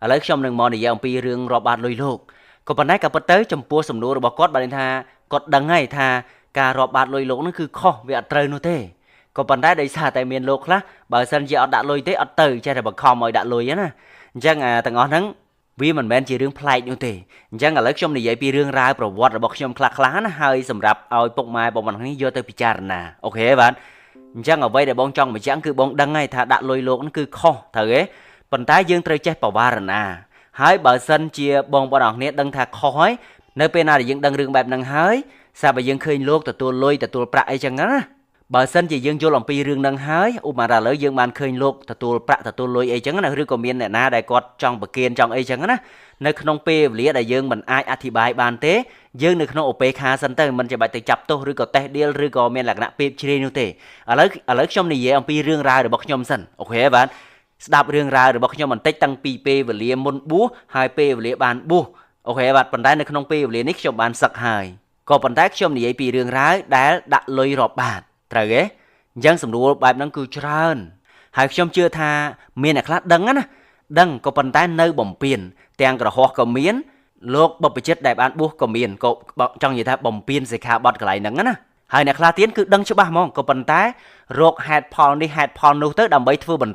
ឥឡូវខ្ញុំនឹងមកនិយាយអំពីរឿងរាប់បាតលុយលោកក៏ប៉ុន្តែក៏ពិតទៅចំពោះសំណួររបស់គាត់បានថាគាត់ដឹងហើយថាការរាប់បាតលុយលោកនឹងគឺខុសវាអត់ត្រូវនោះទេក៏ប៉ុន្តែដោយសារតែមានលោកខ្លះបើសិនជាអត់ដាក់លុយទេអត់ទៅចេះតែបង្ខំឲ្យដាក់លុយណាអញ្ចឹងអាទាំងអស់ហ្នឹងវាមិនមែនជារឿងប្លែកនោះទេអញ្ចឹងឥឡូវខ្ញុំនិយាយពីរឿងរ៉ាវប្រវត្តិរបស់ខ្ញុំខ្លះៗណាហើយសម្រាប់ឲ្យពុកម៉ែបងប្អូននេះយកទៅពិចារណាអូខេបាទអញ្ចឹងអ្វីដែលបងចង់បញ្ជាក់គឺបងដឹងហើយថាដាក់លុយលោកហ្នឹងគឺខុសត្រូវទេប៉ុន្តែយើងត្រូវចេះបវារណាហើយបើសិនជាបងប្អូនអរគ្នាដឹងថាខុសហើយនៅពេលណាដែលយើងដឹងរឿងបែបហ្នឹងហើយស្រាប់តែយើងឃើញលោកទទួលលុយទទួលប្រាក់អីចឹងណាបើសិនជាយើងយល់អំពីរឿងហ្នឹងហើយឧបមាថាឥឡូវយើងបានឃើញលោកទទួលប្រាក់ទទួលលុយអីចឹងណាឬក៏មានអ្នកណាដែលគាត់ចង់ប្រគេនចង់អីចឹងណានៅក្នុងពេលវេលាដែលយើងមិនអាចអធិប្បាយបានទេយើងនៅក្នុងឧបេក្ខាសិនទៅមិនចាំបាច់ទៅចាប់ទោសឬក៏តេះដៀលឬក៏មានលក្ខណៈពេបជ្រាយនោះទេឥឡូវខ្ញុំនិយាយអំពីរឿងរ៉ាវរបស់ខ្ញុំសិនអូខេបាទស្ដាប់រឿងរ៉ាវរបស់ខ្ញុំបន្តិចតាំងពីពេលវេលាមុនបួសហើយពេលវេលាបានបួសអូខេបាទប៉ុន្តែនៅក្នុងពេលវេលានេះខ្ញុំបានសឹកហើយក៏ប៉ុន្តែខ្ញុំនិយាយពីរឿងរ៉ាវដែលដាក់លុយរាប់បាតត្រូវទេអញ្ចឹងសំណួរបែបហ្នឹងគឺច្រើនហើយខ្ញុំជឿថាមានអ្នកខ្លះដឹងណាដឹងក៏ប៉ុន្តែនៅបំពេញទាំងក្រហោះក៏មានលោកបព្វជិតដែលបានបួសក៏មានក៏ចង់និយាយថាបំពេញសិក្ខាបទកន្លែងហ្នឹងណាហើយអ្នកខ្លះទៀតគឺដឹងច្បាស់ហ្មងក៏ប៉ុន្តែរកហេតុផលនេះហេតុផលនោះទៅដើម្បីធ្វើបន្ត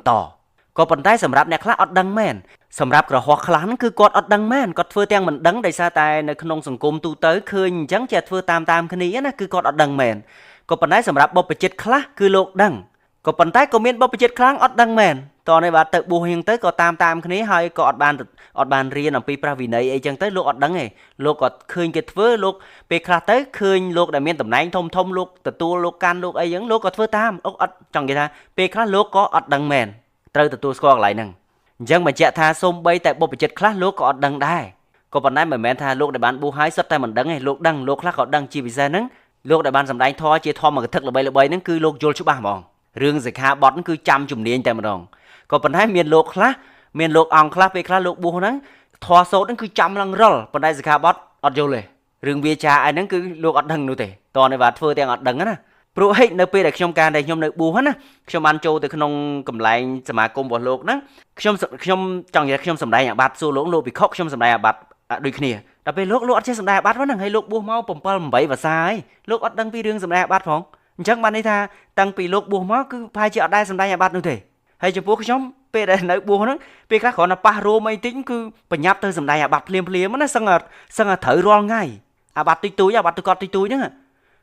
ក៏ប៉ុន្តែសម្រាប់អ្នកខ្លះអត់ដឹងមែនសម្រាប់ក្រហោះខ្លះហ្នឹងគឺគាត់អត់ដឹងមែនគាត់ធ្វើទាំងមិនដឹងដោយសារតែនៅក្នុងសង្គមទូទៅឃើញអញ្ចឹងចេះធ្វើតាមគ្នាណាគឺគាត់អត់ដឹងមែនក៏ប៉ុន្តែសម្រាប់បព្វជិតខ្លះគឺលោកដឹងក៏ប៉ុន្តែក៏មានបព្វជិតខ្លះអត់ដឹងមែនតោះនេះបាទទៅបួសហ្នឹងទៅក៏តាមគ្នាហើយក៏អត់បានរៀនអំពីព្រះវិន័យអីចឹងទៅលោកអត់ដឹងទេលោកក៏ឃើញគេធ្វើលោកពេលខ្លះទៅឃើញលោកដែលមានតំណែងធំលោកទទួលលោកកាន់លោកអីចឹងលោកក៏ធ្វើតាមអត់ចង់និយាយថាពេលខ្លះលោកក៏អត់ដឹងមែនត្រូវទទួលស្គាល់កន្លែងហ្នឹងអញ្ចឹងបញ្ជាក់ថាសូម្បីតែបព្វជិតខ្លះលោកក៏អត់ដឹងដែរក៏ប៉ុន្តែមិនមែនថាលោកដែលបានបួសហើយសុទ្ធតែមិនដឹងទេលោកដឹងលោកខ្លះក៏ដឹងជាពិសេសហ្នឹងលោកដែលបានសម្ដែងធម៌ជាធម៌កថាល្បីៗហ្នឹងគឺលោកយល់ច្បាស់ហ្មងរឿងសិក្ខាបទហ្នឹងគឺចាំជំនាញតែម្ដងក៏ប៉ុន្តែមានលោកខ្លះមានលោកអង្គខ្លះពេលខ្លះលោកបួសហ្នឹងធម៌សូត្រហ្នឹងគឺចាំឡើងរលប៉ុន្តែសិក្ខាបទអត់យល់ទេរឿងវាចាអីហ្នឹងគឺលោកអត់ដឹងនោះទេតោះនេះបាទធ្វើទាំងអត់ដឹងណាព្រោះហេតុនៅពេលដែលខ្ញុំការដែលខ្ញុំនៅបួសណាខ្ញុំបានចូលទៅក្នុងកន្លែងសមាគមរបស់លោកហ្នឹងខ្ញុំចង់និយាយខ្ញុំសម្ដែងអាបត្តិសួរលោកលោកភិក្ខុខ្ញុំសម្ដែងអាបត្តិដូចគ្នាដល់ពេលលោកអត់ចេះសម្ដែងអាបត្តិហ្នឹងហើយលោកបួសមក7 8វស្សាហើយលោកអត់ដឹងពីរឿងសម្ដែងអាបត្តិផងអញ្ចឹងបានន័យថាតាំងពីលោកបួសមកគឺប្រហែលជាអត់ដែលសម្ដែងអាបត្តិនោះទេហើយចំពោះខ្ញុំពេលដែលនៅបួសហ្នឹងពេលខ្លះគ្រាន់តែប៉ះរោមអីតិចគឺបញ្ញាប់ទៅសម្ដែងអាបត្តិភ្លាមៗណាសឹងតែត្រូវរាល់ថ្ងៃអាបត្តិតិចតួចអាបត្តិកត់តិចតួចហ្នឹង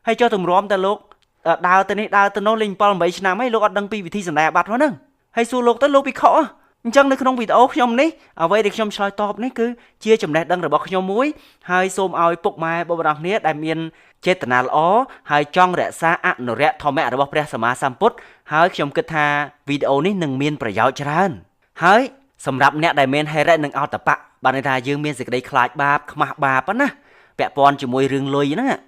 ហើយចុះទម្រាំតែលោកដើរទៅនេះដើរទៅនោះលេង7 8ឆ្នាំហើយលោកអត់ដឹងពីវិធីសម្ដែងអាបត្តិហ្នឹងហើយសួរលោកទៅលោកពិខុអញ្ចឹងនៅក្នុងវីដេអូខ្ញុំនេះអ្វីដែលខ្ញុំឆ្លើយតបនេះគឺជាចំណេះដឹងរបស់ខ្ញុំមួយហើយសូមឲ្យពុកម៉ែបងប្អូនគ្នាដែលមានចេតនាល្អហើយចង់រក្សាអនុរក្សធម្មៈរបស់ព្រះសម្មាសម្ពុទ្ធហើយខ្ញុំគិតថាវីដេអូនេះនឹងមានប្រយោជន៍ច្រើនហើយសម្រាប់អ្នកដែលមានហិរិនិងអោតបៈបានន័យថាយើងមានសេចក្តីខ្លាចបាបខ្មាស់បាបណាពាក់ព័ន្ធជាមួយរឿងលុយហ្នឹង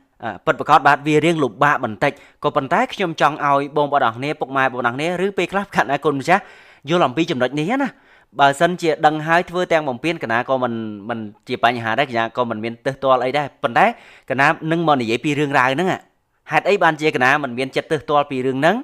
ពិតប្រាកដបាទវារៀងលំបាកបន្តិចក៏ប៉ុន្តែខ្ញុំចង់ឲ្យបងប្អូនអរគ្នាពុកម៉ែបងប្អូនអរគ្នាឬពេលខ្លះខណៈគុណម្ចាស់យល់អំពីចំណុចនេះណាបើសិនជាដឹងហើយធ្វើទាំងបំពេញកណាក៏មិនជាបញ្ហាដែរកញ្ញាក៏មិនមានទើសទាល់អីដែរប៉ុន្តែកណានឹងមកនិយាយពីរឿងរ៉ាវហ្នឹងហេតុអីបានជាកណាមិនមានចិត្តទើសទាល់ពីរឿងហ្នឹង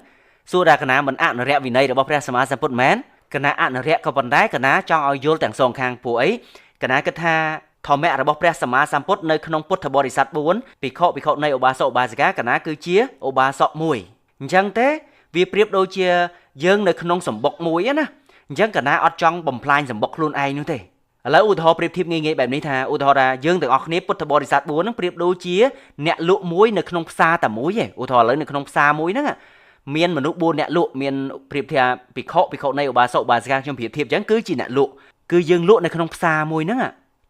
សួរថាកណាមិនអនុរក្សវិន័យរបស់ព្រះសម្មាសម្ពុទ្ធមែនកណាអនុរក្សក៏ប៉ុន្តែកណាចង់ឲ្យយល់ទាំងសងខាងពួកអីកណាគិតថាធម្មៈរបស់ព្រះសម្មាសម្ពុទ្ធនៅក្នុងពុទ្ធបរិស័ទ4ភិក្ខុភិក្ខុនៃឧបាសកឧបាសិកាកណាគឺជាឧបាសកមួយអញ្ចឹងទេវាប្រៀបដូចជាយើងនៅក្នុងសម្បុកមួយណាអញ្ចឹងកណាអត់ចង់បំផ្លាញសម្បុកខ្លួនឯងនោះទេឥឡូវឧទាហរណ៍ប្រៀបធៀបងាយៗបែបនេះថាឧទាហរណ៍ថាយើងទាំងអស់គ្នាពុទ្ធបរិស័ទ4ហ្នឹងប្រៀបដូចជាអ្នកលក់មួយនៅក្នុងផ្សារតែមួយឯងឧទាហរណ៍ឥឡូវនៅក្នុងផ្សារមួយហ្នឹងមានមនុស្ស4អ្នកលក់មានប្រៀបធៀបភិក្ខុភិក្ខុនៃឧបាសកឧបាសិកាខ្ញុំប្រៀបធៀបអញ្ចឹងគឺជាអ្នកលក់គឺយើងលក់នៅក្នុងផ្សារមួយហ្នឹង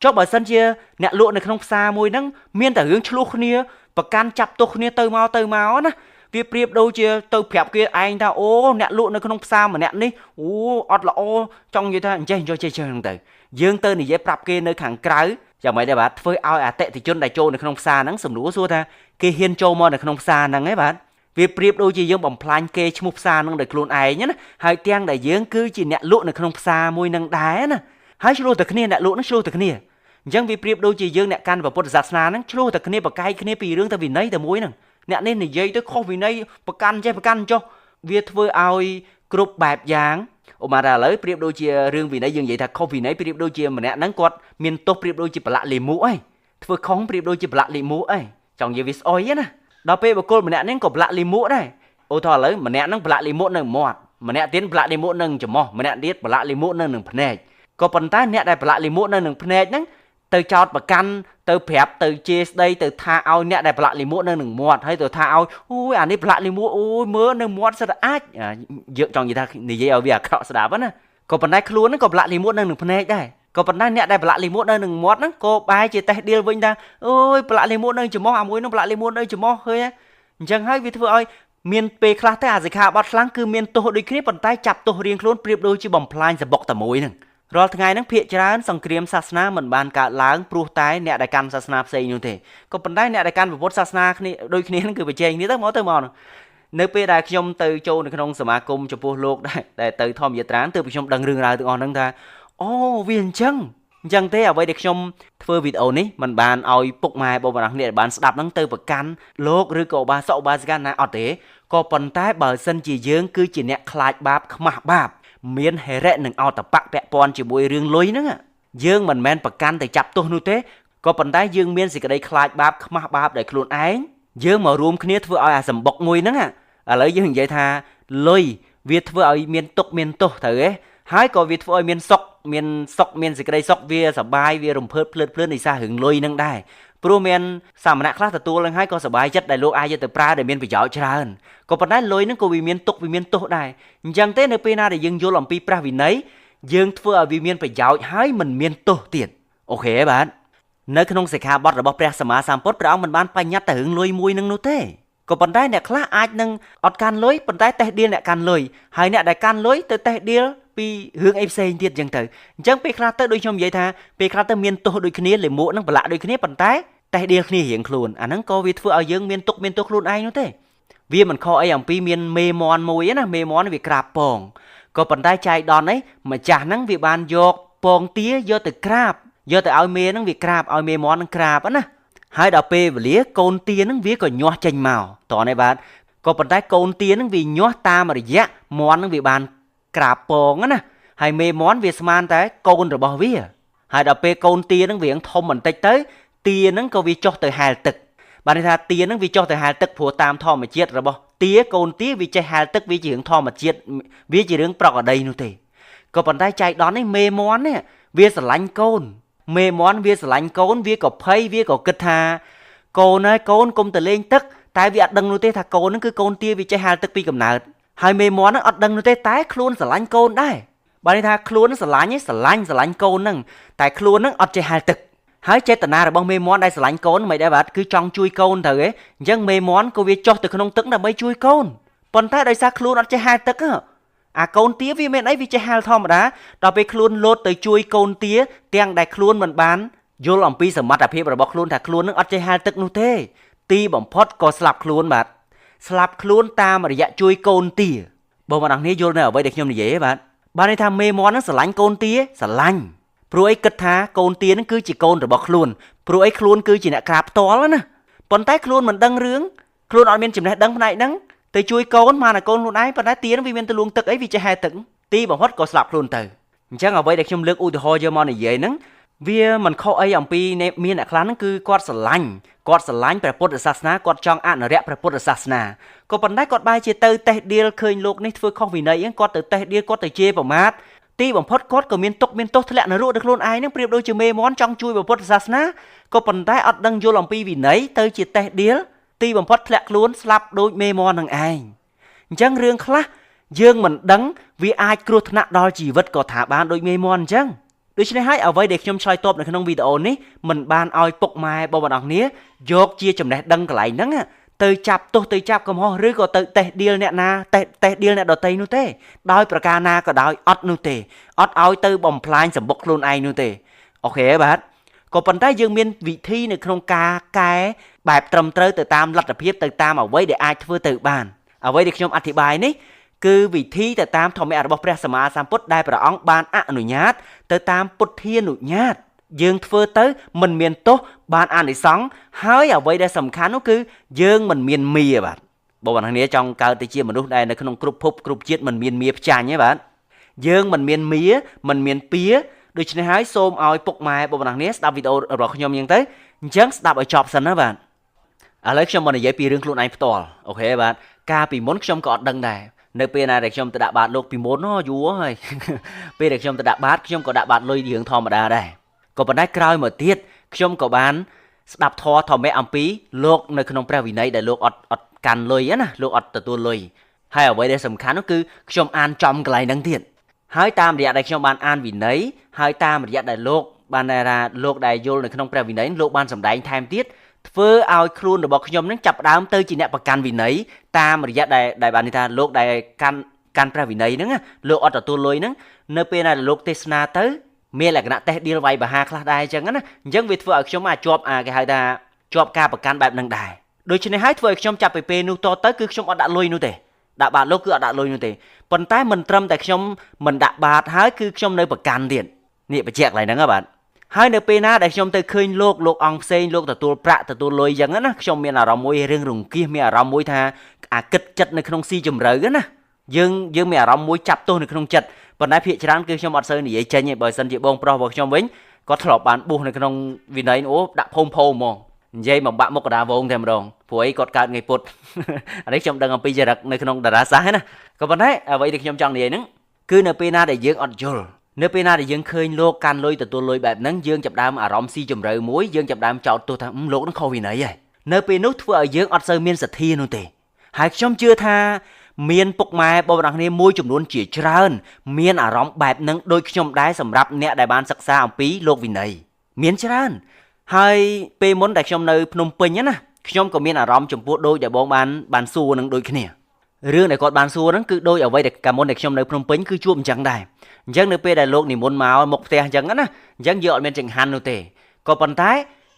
ចុះបើសិនជាអ្នកលក់នៅក្នុងផ្សារមួយហ្នឹងមានតែរឿងឆ្លោះគ្នាប្រកាន់ចាប់ទោសគ្នាទៅមកណាវាប្រៀបដូចជាទៅប្រាប់គេឯងថាអូអ្នកលក់នៅក្នុងផ្សារម្នាក់នេះអូអត់ល្អចង់និយាយថាអញ្ចេះយកចេះហ្នឹងទៅយើងទៅនិយាយប្រាប់គេនៅខាងក្រៅយ៉ាងម៉េចដែរបាទធ្វើឲ្យអតិថិជនដែលចូលនៅក្នុងផ្សារហ្នឹងសំណួរសួរថាគេហ៊ានចូលមកនៅក្នុងផ្សារហ្នឹងឯងបាទវាប្រៀបដូចជាយើងបំផ្លាញគេឈ្មោះផ្សារហ្នឹងដោយខ្លួនឯងណាហើយទាំងដែលយើងគឺជាអ្នកលក់នៅក្នុងផ្សារមួយហ្នឹងដែរណាហើយឆ្លោះតែគ្នាអ្នកលក់ហ្នឹងឆ្លោះតែគ្នាអញ្ចឹងវាប្រៀបដូចជាយើងអ្នកកាន់ពុទ្ធសាសនាហ្នឹងឆ្លោះតែគ្នាប្រកែកគ្នាពីរឿងតែវិន័យតែមួយហ្នឹងអ្នកនេះនិយាយទៅខុសវិន័យប្រកាន់ចេះប្រកាន់ចុះវាធ្វើឲ្យគ្រប់បែបយ៉ាង ឧបមាថាឥឡូវប្រៀបដូចជារឿងវិន័យយើងនិយាយថាខុសវិន័យប្រៀបដូចជាម្នាក់ហ្នឹងគាត់មានទោសប្រៀបដូចជាប្រឡាក់លីមួកឯងធ្វើខុសប្រៀបដូចជាប្រឡាក់លីមួកឯងចង់និយាយវាស្អុយណាដល់ពេលបុគ្គលម្នាក់ហ្នឹងក៏ប្រឡាក់លីមួកដែរឧទាហរណ៍ឥឡូវម្នាក់ហ្នឹងប្រឡាក់លីមួកនៅមាត់ម្នាក់ទៀតប្រឡាក់លីមួកនៅច្រមុះម្នាក់ទៀតប្រឡាក់លីមួកនៅនឹងភ្នែកក៏ប៉ុន្តែអ្នកដែលប្រឡាក់លីមួកនៅនឹងភ្នែកហ្នឹងទៅចោតប្រកាន់ទៅប្រាប់ទៅជេរស្ដីទៅថាឲ្យអ្នកដែលប្រឡាក់លីមួកនៅនឹងមាត់ហើយទៅថាឲ្យអូយអានេះប្រឡាក់លីមួកអូយមើលនៅមាត់សិតអាចយើងចង់និយាយថានិយាយឲ្យវាអាក្រក់ស្ដាប់ណាក៏ប៉ុន្តែខ្លួនហ្នឹងក៏ប្រឡាក់លីមួកនៅនឹងភ្នែកដែរក៏ប៉ុន្តែអ្នកដែលប្រឡាក់លីមួកនៅនឹងមាត់ហ្នឹងក៏បែរជាតេះដៀលវិញថាអូយប្រឡាក់លីមួកនៅច្រមុះអាមួយហ្នឹងប្រឡាក់លីមួកនៅច្រមុះឃើញអញ្ចឹងហើយវាធ្វើឲ្យមានពេលខ្លះទៅអាសិក្ខាបទខ្លាំងគឺមានទោសដូចគ្នាប៉ុន្តែចាប់ទោសរៀងខ្លួនប្រៀបដូចជាបំផ្លាញសម្បុកតែមួយហ្នឹងរាល់ថ្ងៃហ្នឹងភាគច្រើនសង្គ្រាមសាសនាមិនបានកើតឡើងព្រោះតែអ្នកដែលកាន់សាសនាផ្សេងនោះទេក៏ប៉ុន្តែអ្នកដែលកាន់ពុទ្ធសាសនាគ្នាដូចគ្នាហ្នឹងគឺប្រជែងគ្នាទៅមកនៅពេលដែលខ្ញុំទៅចូលនៅក្នុងសមាគមចំពោះលោកដែរដែលទៅធម្មយាត្រាទើបខ្ញុំដឹងរឿងរ៉ាវទាំងអស់ហ្នឹងថាអូវាអញ្ចឹងទេអ្វីដែលខ្ញុំធ្វើវីដេអូនេះមិនបានឲ្យពុកម៉ែបងប្អូនគ្នាដែលបានស្ដាប់ហ្នឹងទៅប្រកាន់លោកឬក៏ឧបាសកឧបាសិកាណាអត់ទេក៏ប៉ុន្តែបើសិនជាយើងគឺជាអ្នកខ្លាចបាបខ្មាស់បាបមានហិរិនិងអតបៈពាក់ព័ន្ធជាមួយរឿងលុយហ្នឹងយើងមិនមែនប្រកាន់ទៅចាប់ទោសនោះទេក៏ប៉ុន្តែយើងមានសេចក្តីខ្លាចបាបខ្មាស់បាបដោយខ្លួនឯងយើងមករួមគ្នាធ្វើឲ្យអាសម្បុកមួយហ្នឹងឥឡូវយើងនិយាយថាលុយវាធ្វើឲ្យមានទុក្ខមានទោសត្រូវទេហើយក៏វាធ្វើឲ្យមានសុខមានសេចក្តីសុខវាសប្បាយវារំភើបភ្លើតភ្លើនដោយសាររឿងលុយហ្នឹងដែរព្រោះមានសាមណៈខ្លះទទួលនឹងហើយក៏សប្បាយចិត្តដែលលោកអាចយកទៅប្រើដែលមានប្រយោជន៍ច្រើនក៏ប៉ុន្តែលុយហ្នឹងក៏វាមានទុក្ខវាមានទោសដែរអញ្ចឹងទេនៅពេលណាដែលយើងយល់អំពីព្រះវិន័យយើងធ្វើឲ្យវាមានប្រយោជន៍ហើយមិនមានទោសទៀតអូខេបាទនៅក្នុងសិក្ខាបទរបស់ព្រះសម្មាសម្ពុទ្ធព្រះអង្គមិនបានបញ្ញត្តិតែរឿងលុយមួយនឹងនោះទេក៏ប៉ុន្តែអ្នកខ្លះអាចនឹងអត់កាន់លុយប៉ុន្តែតេះដៀលអ្នកកាន់លុយហើយអ្នកដែលកាន់លុយទៅតេះដៀលពីរឿងអីផ្សេងទៀតអញ្ចឹងទៅអញ្ចឹងពេលខ្លះទៅដូចខ្ញុំនិយាយថាពេលខ្លះទៅមានទោសដូចគ្នាលិមួកនឹងប្រឡាក់ដូចគ្នាប៉ុន្តែតេះដៀលគ្នារៀងខ្លួនអាហ្នឹងក៏វាធ្វើឲ្យយើងមានទុក្ខមានទោសខ្លួនឯងនោះទេវាមិនខុសអីអំពីមានមេមន់មួយណាមេមន់វាក្រាបពងក៏ប៉ុន្តែចៃដន្យអីម្ចាស់ហ្នឹងវាបានយកពងទាយកទៅក្រាបយកទៅឲ្យមេហ្នឹងវាក្រាបឲ្យមេមន់ហ្នឹងក្រាបណាហើយដល់ពេលវេលាកូនទាហ្នឹងវាក៏ញាស់ចេញមកតោះនេះបាទក៏ប៉ុន្តែកូនទាហ្នឹងវាញាស់តាមរយៈមន់ហ្នឹងវាបានក្រាបពងណាហើយមេមន់វាស្មានតែកូនរបស់វាហើយដល់ពេលកូនទាហ្នឹងវាធំបន្តិចទៅទាហ្នឹងក៏វាចុះទៅហែលទឹកបានន័យថាទាហ្នឹងវាចុះទៅហែលទឹកព្រោះតាមធម្មជាតិរបស់ទាកូនទាវាចេះហែលទឹកវាជារឿងធម្មជាតិវាជារឿងប្រក្រតីនោះទេក៏ប៉ុន្តែចៃដន្យនេះមេមន់នេះវាស្រឡាញ់កូនមេមន់វាស្រឡាញ់កូនវាក៏ភ័យវាក៏គិតថាកូនហើយកូនកុំទៅលេងទឹកតែវាអត់ដឹងនោះទេថាកូនហ្នឹងគឺកូនទាវាចេះហែលទឹកពីកំណើតហើយមេមន់ហ្នឹងអត់ដឹងនោះទេតែខ្លួនស្រឡាញ់កូនដែរបានន័យថាខ្លួនស្រឡាញ់កូនហ្នឹងតែខ្លួនហ្នឹងអត់ចេះហែលទឹកហើយចេតនារបស់មេមន់ដែលស្រឡាញ់កូនមិនដែរបាទគឺចង់ជួយកូនត្រូវទេអញ្ចឹងមេមន់ក៏វាចុះទៅក្នុងទឹកដើម្បីជួយកូនប៉ុន្តែដោយសារខ្លួនអត់ចេះហែលទឹកអាកូនទាវាមានអីវាចេះហែលធម្មតាដល់ពេលខ្លួនលោតទៅជួយកូនទាទាំងដែលខ្លួនមិនបានយល់អំពីសមត្ថភាពរបស់ខ្លួនថាខ្លួននឹងអត់ចេះហែលទឹកនោះទេទីបំផុតក៏ស្លាប់ខ្លួនបាទស្លាប់ខ្លួនតាមរយៈជួយកូនទាបងប្អូនគ្នាយល់នៅអ្វីដែលខ្ញុំនិយាយទេបាទបានន័យថាមេមន់នឹងស្រឡាញ់កូនទាស្រឡាញ់ព្រោះអីគិតថាកូនទានឹងគឺជាកូនរបស់ខ្លួនព្រោះអីខ្លួនគឺជាអ្នកក្រាបផ្ទាល់ណាប៉ុន្តែខ្លួនមិនដឹងរឿងខ្លួនអត់មានចំណេះដឹងផ្នែកហ្នឹងទៅជួយកូនមកតែកូនខ្លួនឯងប៉ុន្តែទានឹងវាមានទៅលួងទឹកអីវាចេះហែលទឹកទីបំផុតក៏ស្លាប់ខ្លួនទៅអញ្ចឹងអ្វីដែលខ្ញុំលើកឧទាហរណ៍យកមកនិយាយហ្នឹងវាមិនខុសអីអំពីមានអ្នកខ្លះហ្នឹងគឺគាត់ស្រឡាញ់ព្រះពុទ្ធសាសនាគាត់ចង់អនុរក្សព្រះពុទ្ធសាសនាក៏ប៉ុន្តែគាត់បែរជាទៅតេះដៀលឃើញលោកនេះធ្វើខុសវិន័យហ្នឹងគាត់ទៅតេះដៀលគាត់ទៅជេរប្រមាថទីបំផុតគាត់ក៏មានទុក្ខមានទោសធ្លាក់នរកដល់ខ្លួនឯងហ្នឹងប្រៀបដូចជាមេមន់ចង់ជួយព្រះពុទ្ធសាសនាក៏ប៉ុន្តែអត់ដឹងយល់អំពីវិន័យទៅជាតេះដៀលទីបំផុតធ្លាក់ខ្លួនស្លាប់ដូចមេមន់នឹងឯងអញ្ចឹងរឿងខ្លះយើងមិនដឹងវាអាចគ្រោះថ្នាក់ដល់ជីវិតក៏ថាបានដូចមេមន់អញ្ចឹងដូច្នេះហើយអ្វីដែលខ្ញុំឆ្លើយតបនៅក្នុងវីដេអូនេះមិនបានឲ្យពុកម៉ែបងប្អូនគ្នាយកជាចំណេះដឹងកន្លែងហ្នឹងទៅចាប់ទោសទៅចាប់កំហុសឬក៏ទៅតេះដៀលអ្នកណាតេះដៀលអ្នកដទៃនោះទេដោយប្រការណាក៏ដោយអត់នោះទេអត់ឲ្យទៅបំផ្លាញសម្បុកខ្លួនឯងនោះទេអូខេបាទក៏ប៉ុន្តែយើងមានវិធីនៅក្នុងការកែបែបត្រឹមត្រូវទៅតាមលទ្ធភាពទៅតាមអ្វីដែលអាចធ្វើទៅបានអ្វីដែលខ្ញុំអធិប្បាយនេះគឺវិធីទៅតាមធម្មៈរបស់ព្រះសម្មាសម្ពុទ្ធដែលព្រះអង្គបានអនុញ្ញាតទៅតាមពុទ្ធានុញ្ញាតយើងធ្វើទៅមិនមានទោសបានអានិសង្សហើយអ្វីដែលសំខាន់នោះគឺយើងមិនមានមាបាទបងប្អូនគ្នាចង់កើតទៅជាមនុស្សដែលនៅក្នុងគ្រប់ភពគ្រប់ជាតិមិនមានមាផ្ចាញ់ទេបាទ យើងមិនមានមៀមិនមានពៀដូច្នេះហើយសូមឲ្យពុកម៉ែបងប្អូនគ្នាស្ដាប់វីដេអូរបស់ខ្ញុំអញ្ចឹងទៅអញ្ចឹងស្ដាប់ឲ្យចប់សិនណាបាទឥឡូវខ្ញុំមកនិយាយពីរឿងខ្លួនឯងផ្ទាល់អូខេបាទកាលពីមុនខ្ញុំក៏អត់ដឹងដែរនៅពេលណាដែលខ្ញុំទៅដាក់បាតលោកពីមុនយូរហើយពេលដែលខ្ញុំទៅដាក់បាតខ្ញុំក៏ដាក់បាតលុយរឿងធម្មតាដែរក៏ប៉ុន្តែក្រោយមកទៀតខ្ញុំក៏បានស្ដាប់ធម៌ធម្មៈអំពីលោកនៅក្នុងព្រះវិន័យដែលលោកអត់កាន់លុយណាលោកអត់ទទួលលុយហើយអ្វីដែលសំខាន់នោះគឺខ្ញុំអានចំកន្លែងហ្នឹងទៀតហើយតាមរយៈដែលខ្ញុំបានអានវិន័យហើយតាមរយៈដែលលោកបានថាលោកដែលយល់នៅក្នុងព្រះវិន័យលោកបានសម្ដែងថែមទៀតធ្វើឲ្យខ្លួនរបស់ខ្ញុំនឹងចាប់ផ្ដើមទៅជាអ្នកប្រកាន់វិន័យតាមរយៈដែលបានន័យថាលោកដែលកាន់ព្រះវិន័យហ្នឹងលោកអត់ទទួលលុយហ្នឹងនៅពេលណាលោកទេសនាទៅមានលក្ខណៈតេះដៀលវាយបហាខ្លះដែរអញ្ចឹងណាអញ្ចឹងវាធ្វើឲ្យខ្ញុំអាចជាប់គេហៅថាជាប់ការប្រកាន់បែបហ្នឹងដែរដូច្នេះហើយធ្វើឲ្យខ្ញុំចាប់ពីពេលនោះតទៅគឺខ្ញុំអត់ដាក់លុយនោះទេដាក់បាតលោកគឺអត់ដាក់លុយនោះទេប៉ុន្តែមិនត្រឹមតែខ្ញុំមិនដាក់បាតហើយគឺខ្ញុំនៅប្រកាន់ទៀតនេះបញ្ជាក់កន្លែងហ្នឹងបាទហើយនៅពេលណាដែលខ្ញុំទៅឃើញលោកអង្គផ្សេងលោកទទួលប្រាក់ទទួលលុយអញ្ចឹងណាខ្ញុំមានអារម្មណ៍មួយរឿងរង្គៀសមានអារម្មណ៍មួយថាអាគិតចិត្តនៅក្នុងស៊ីជម្រៅណាយើងមានអារម្មណ៍មួយចាប់ទោសនៅក្នុងចិត្តប៉ុន្តែភាគច្រើនគឺខ្ញុំអត់សូវនិយាយចេញទេបើសិនជាបងប្រុសរបស់ខ្ញុំវិញគាត់ធ្លាប់បានបួសនៅក្នុងវិន័យអូដាក់ភូមិហ្មងនិយាយបំបាក់មុខកដាវងតែម្ដងព្រោះអីគាត់កើតថ្ងៃពុធអានេះខ្ញុំដឹងអំពីចរិតនៅក្នុងតារាសាស្ត្រណាក៏ប៉ុន្តែអ្វីដែលខ្ញុំចង់និយាយហ្នឹងគឺនៅពេលណាដែលយើងអត់យល់នៅពេលណាដែលយើងឃើញលោកកាន់លុយទទួលលុយបែបហ្នឹងយើងចាប់ដើមអារម្មណ៍ស៊ីជម្រៅមួយយើងចាប់ដើមចោទទោសថាលោកហ្នឹងខុសវិន័យហើយនៅពេលនោះធ្វើឲ្យយើងអត់សូវមានសទ្ធានោះទេហើយខ្ញុំជឿថាមានពុកម៉ែបងប្អូនគ្នាមួយចំនួនជាច្រើនមានអារម្មណ៍បែបហ្នឹងដូចខ្ញុំដែរសម្រាប់អ្នកដែលបានសិក្សាអំពីលោកវិន័យមានច្រើនហើយពេលមុនដែលខ្ញុំនៅភ្នំពេញណាខ្ញុំក៏មានអារម្មណ៍ចំពោះដូចដែលបងបានសួរនឹងដូចគ្នារឿងដែលគាត់បានសួរហ្នឹងគឺដូចអ្វីដែលកាលមុនដែលខ្ញុំនៅភ្នំពេញគឺជួបអញ្ចឹងដែរអញ្ចឹងនៅពេលដែលលោកនិមន្តមកមុខផ្ទះអញ្ចឹងណាអញ្ចឹងយើងអត់មានចង្ហាន់នោះទេក៏ប៉ុន្តែ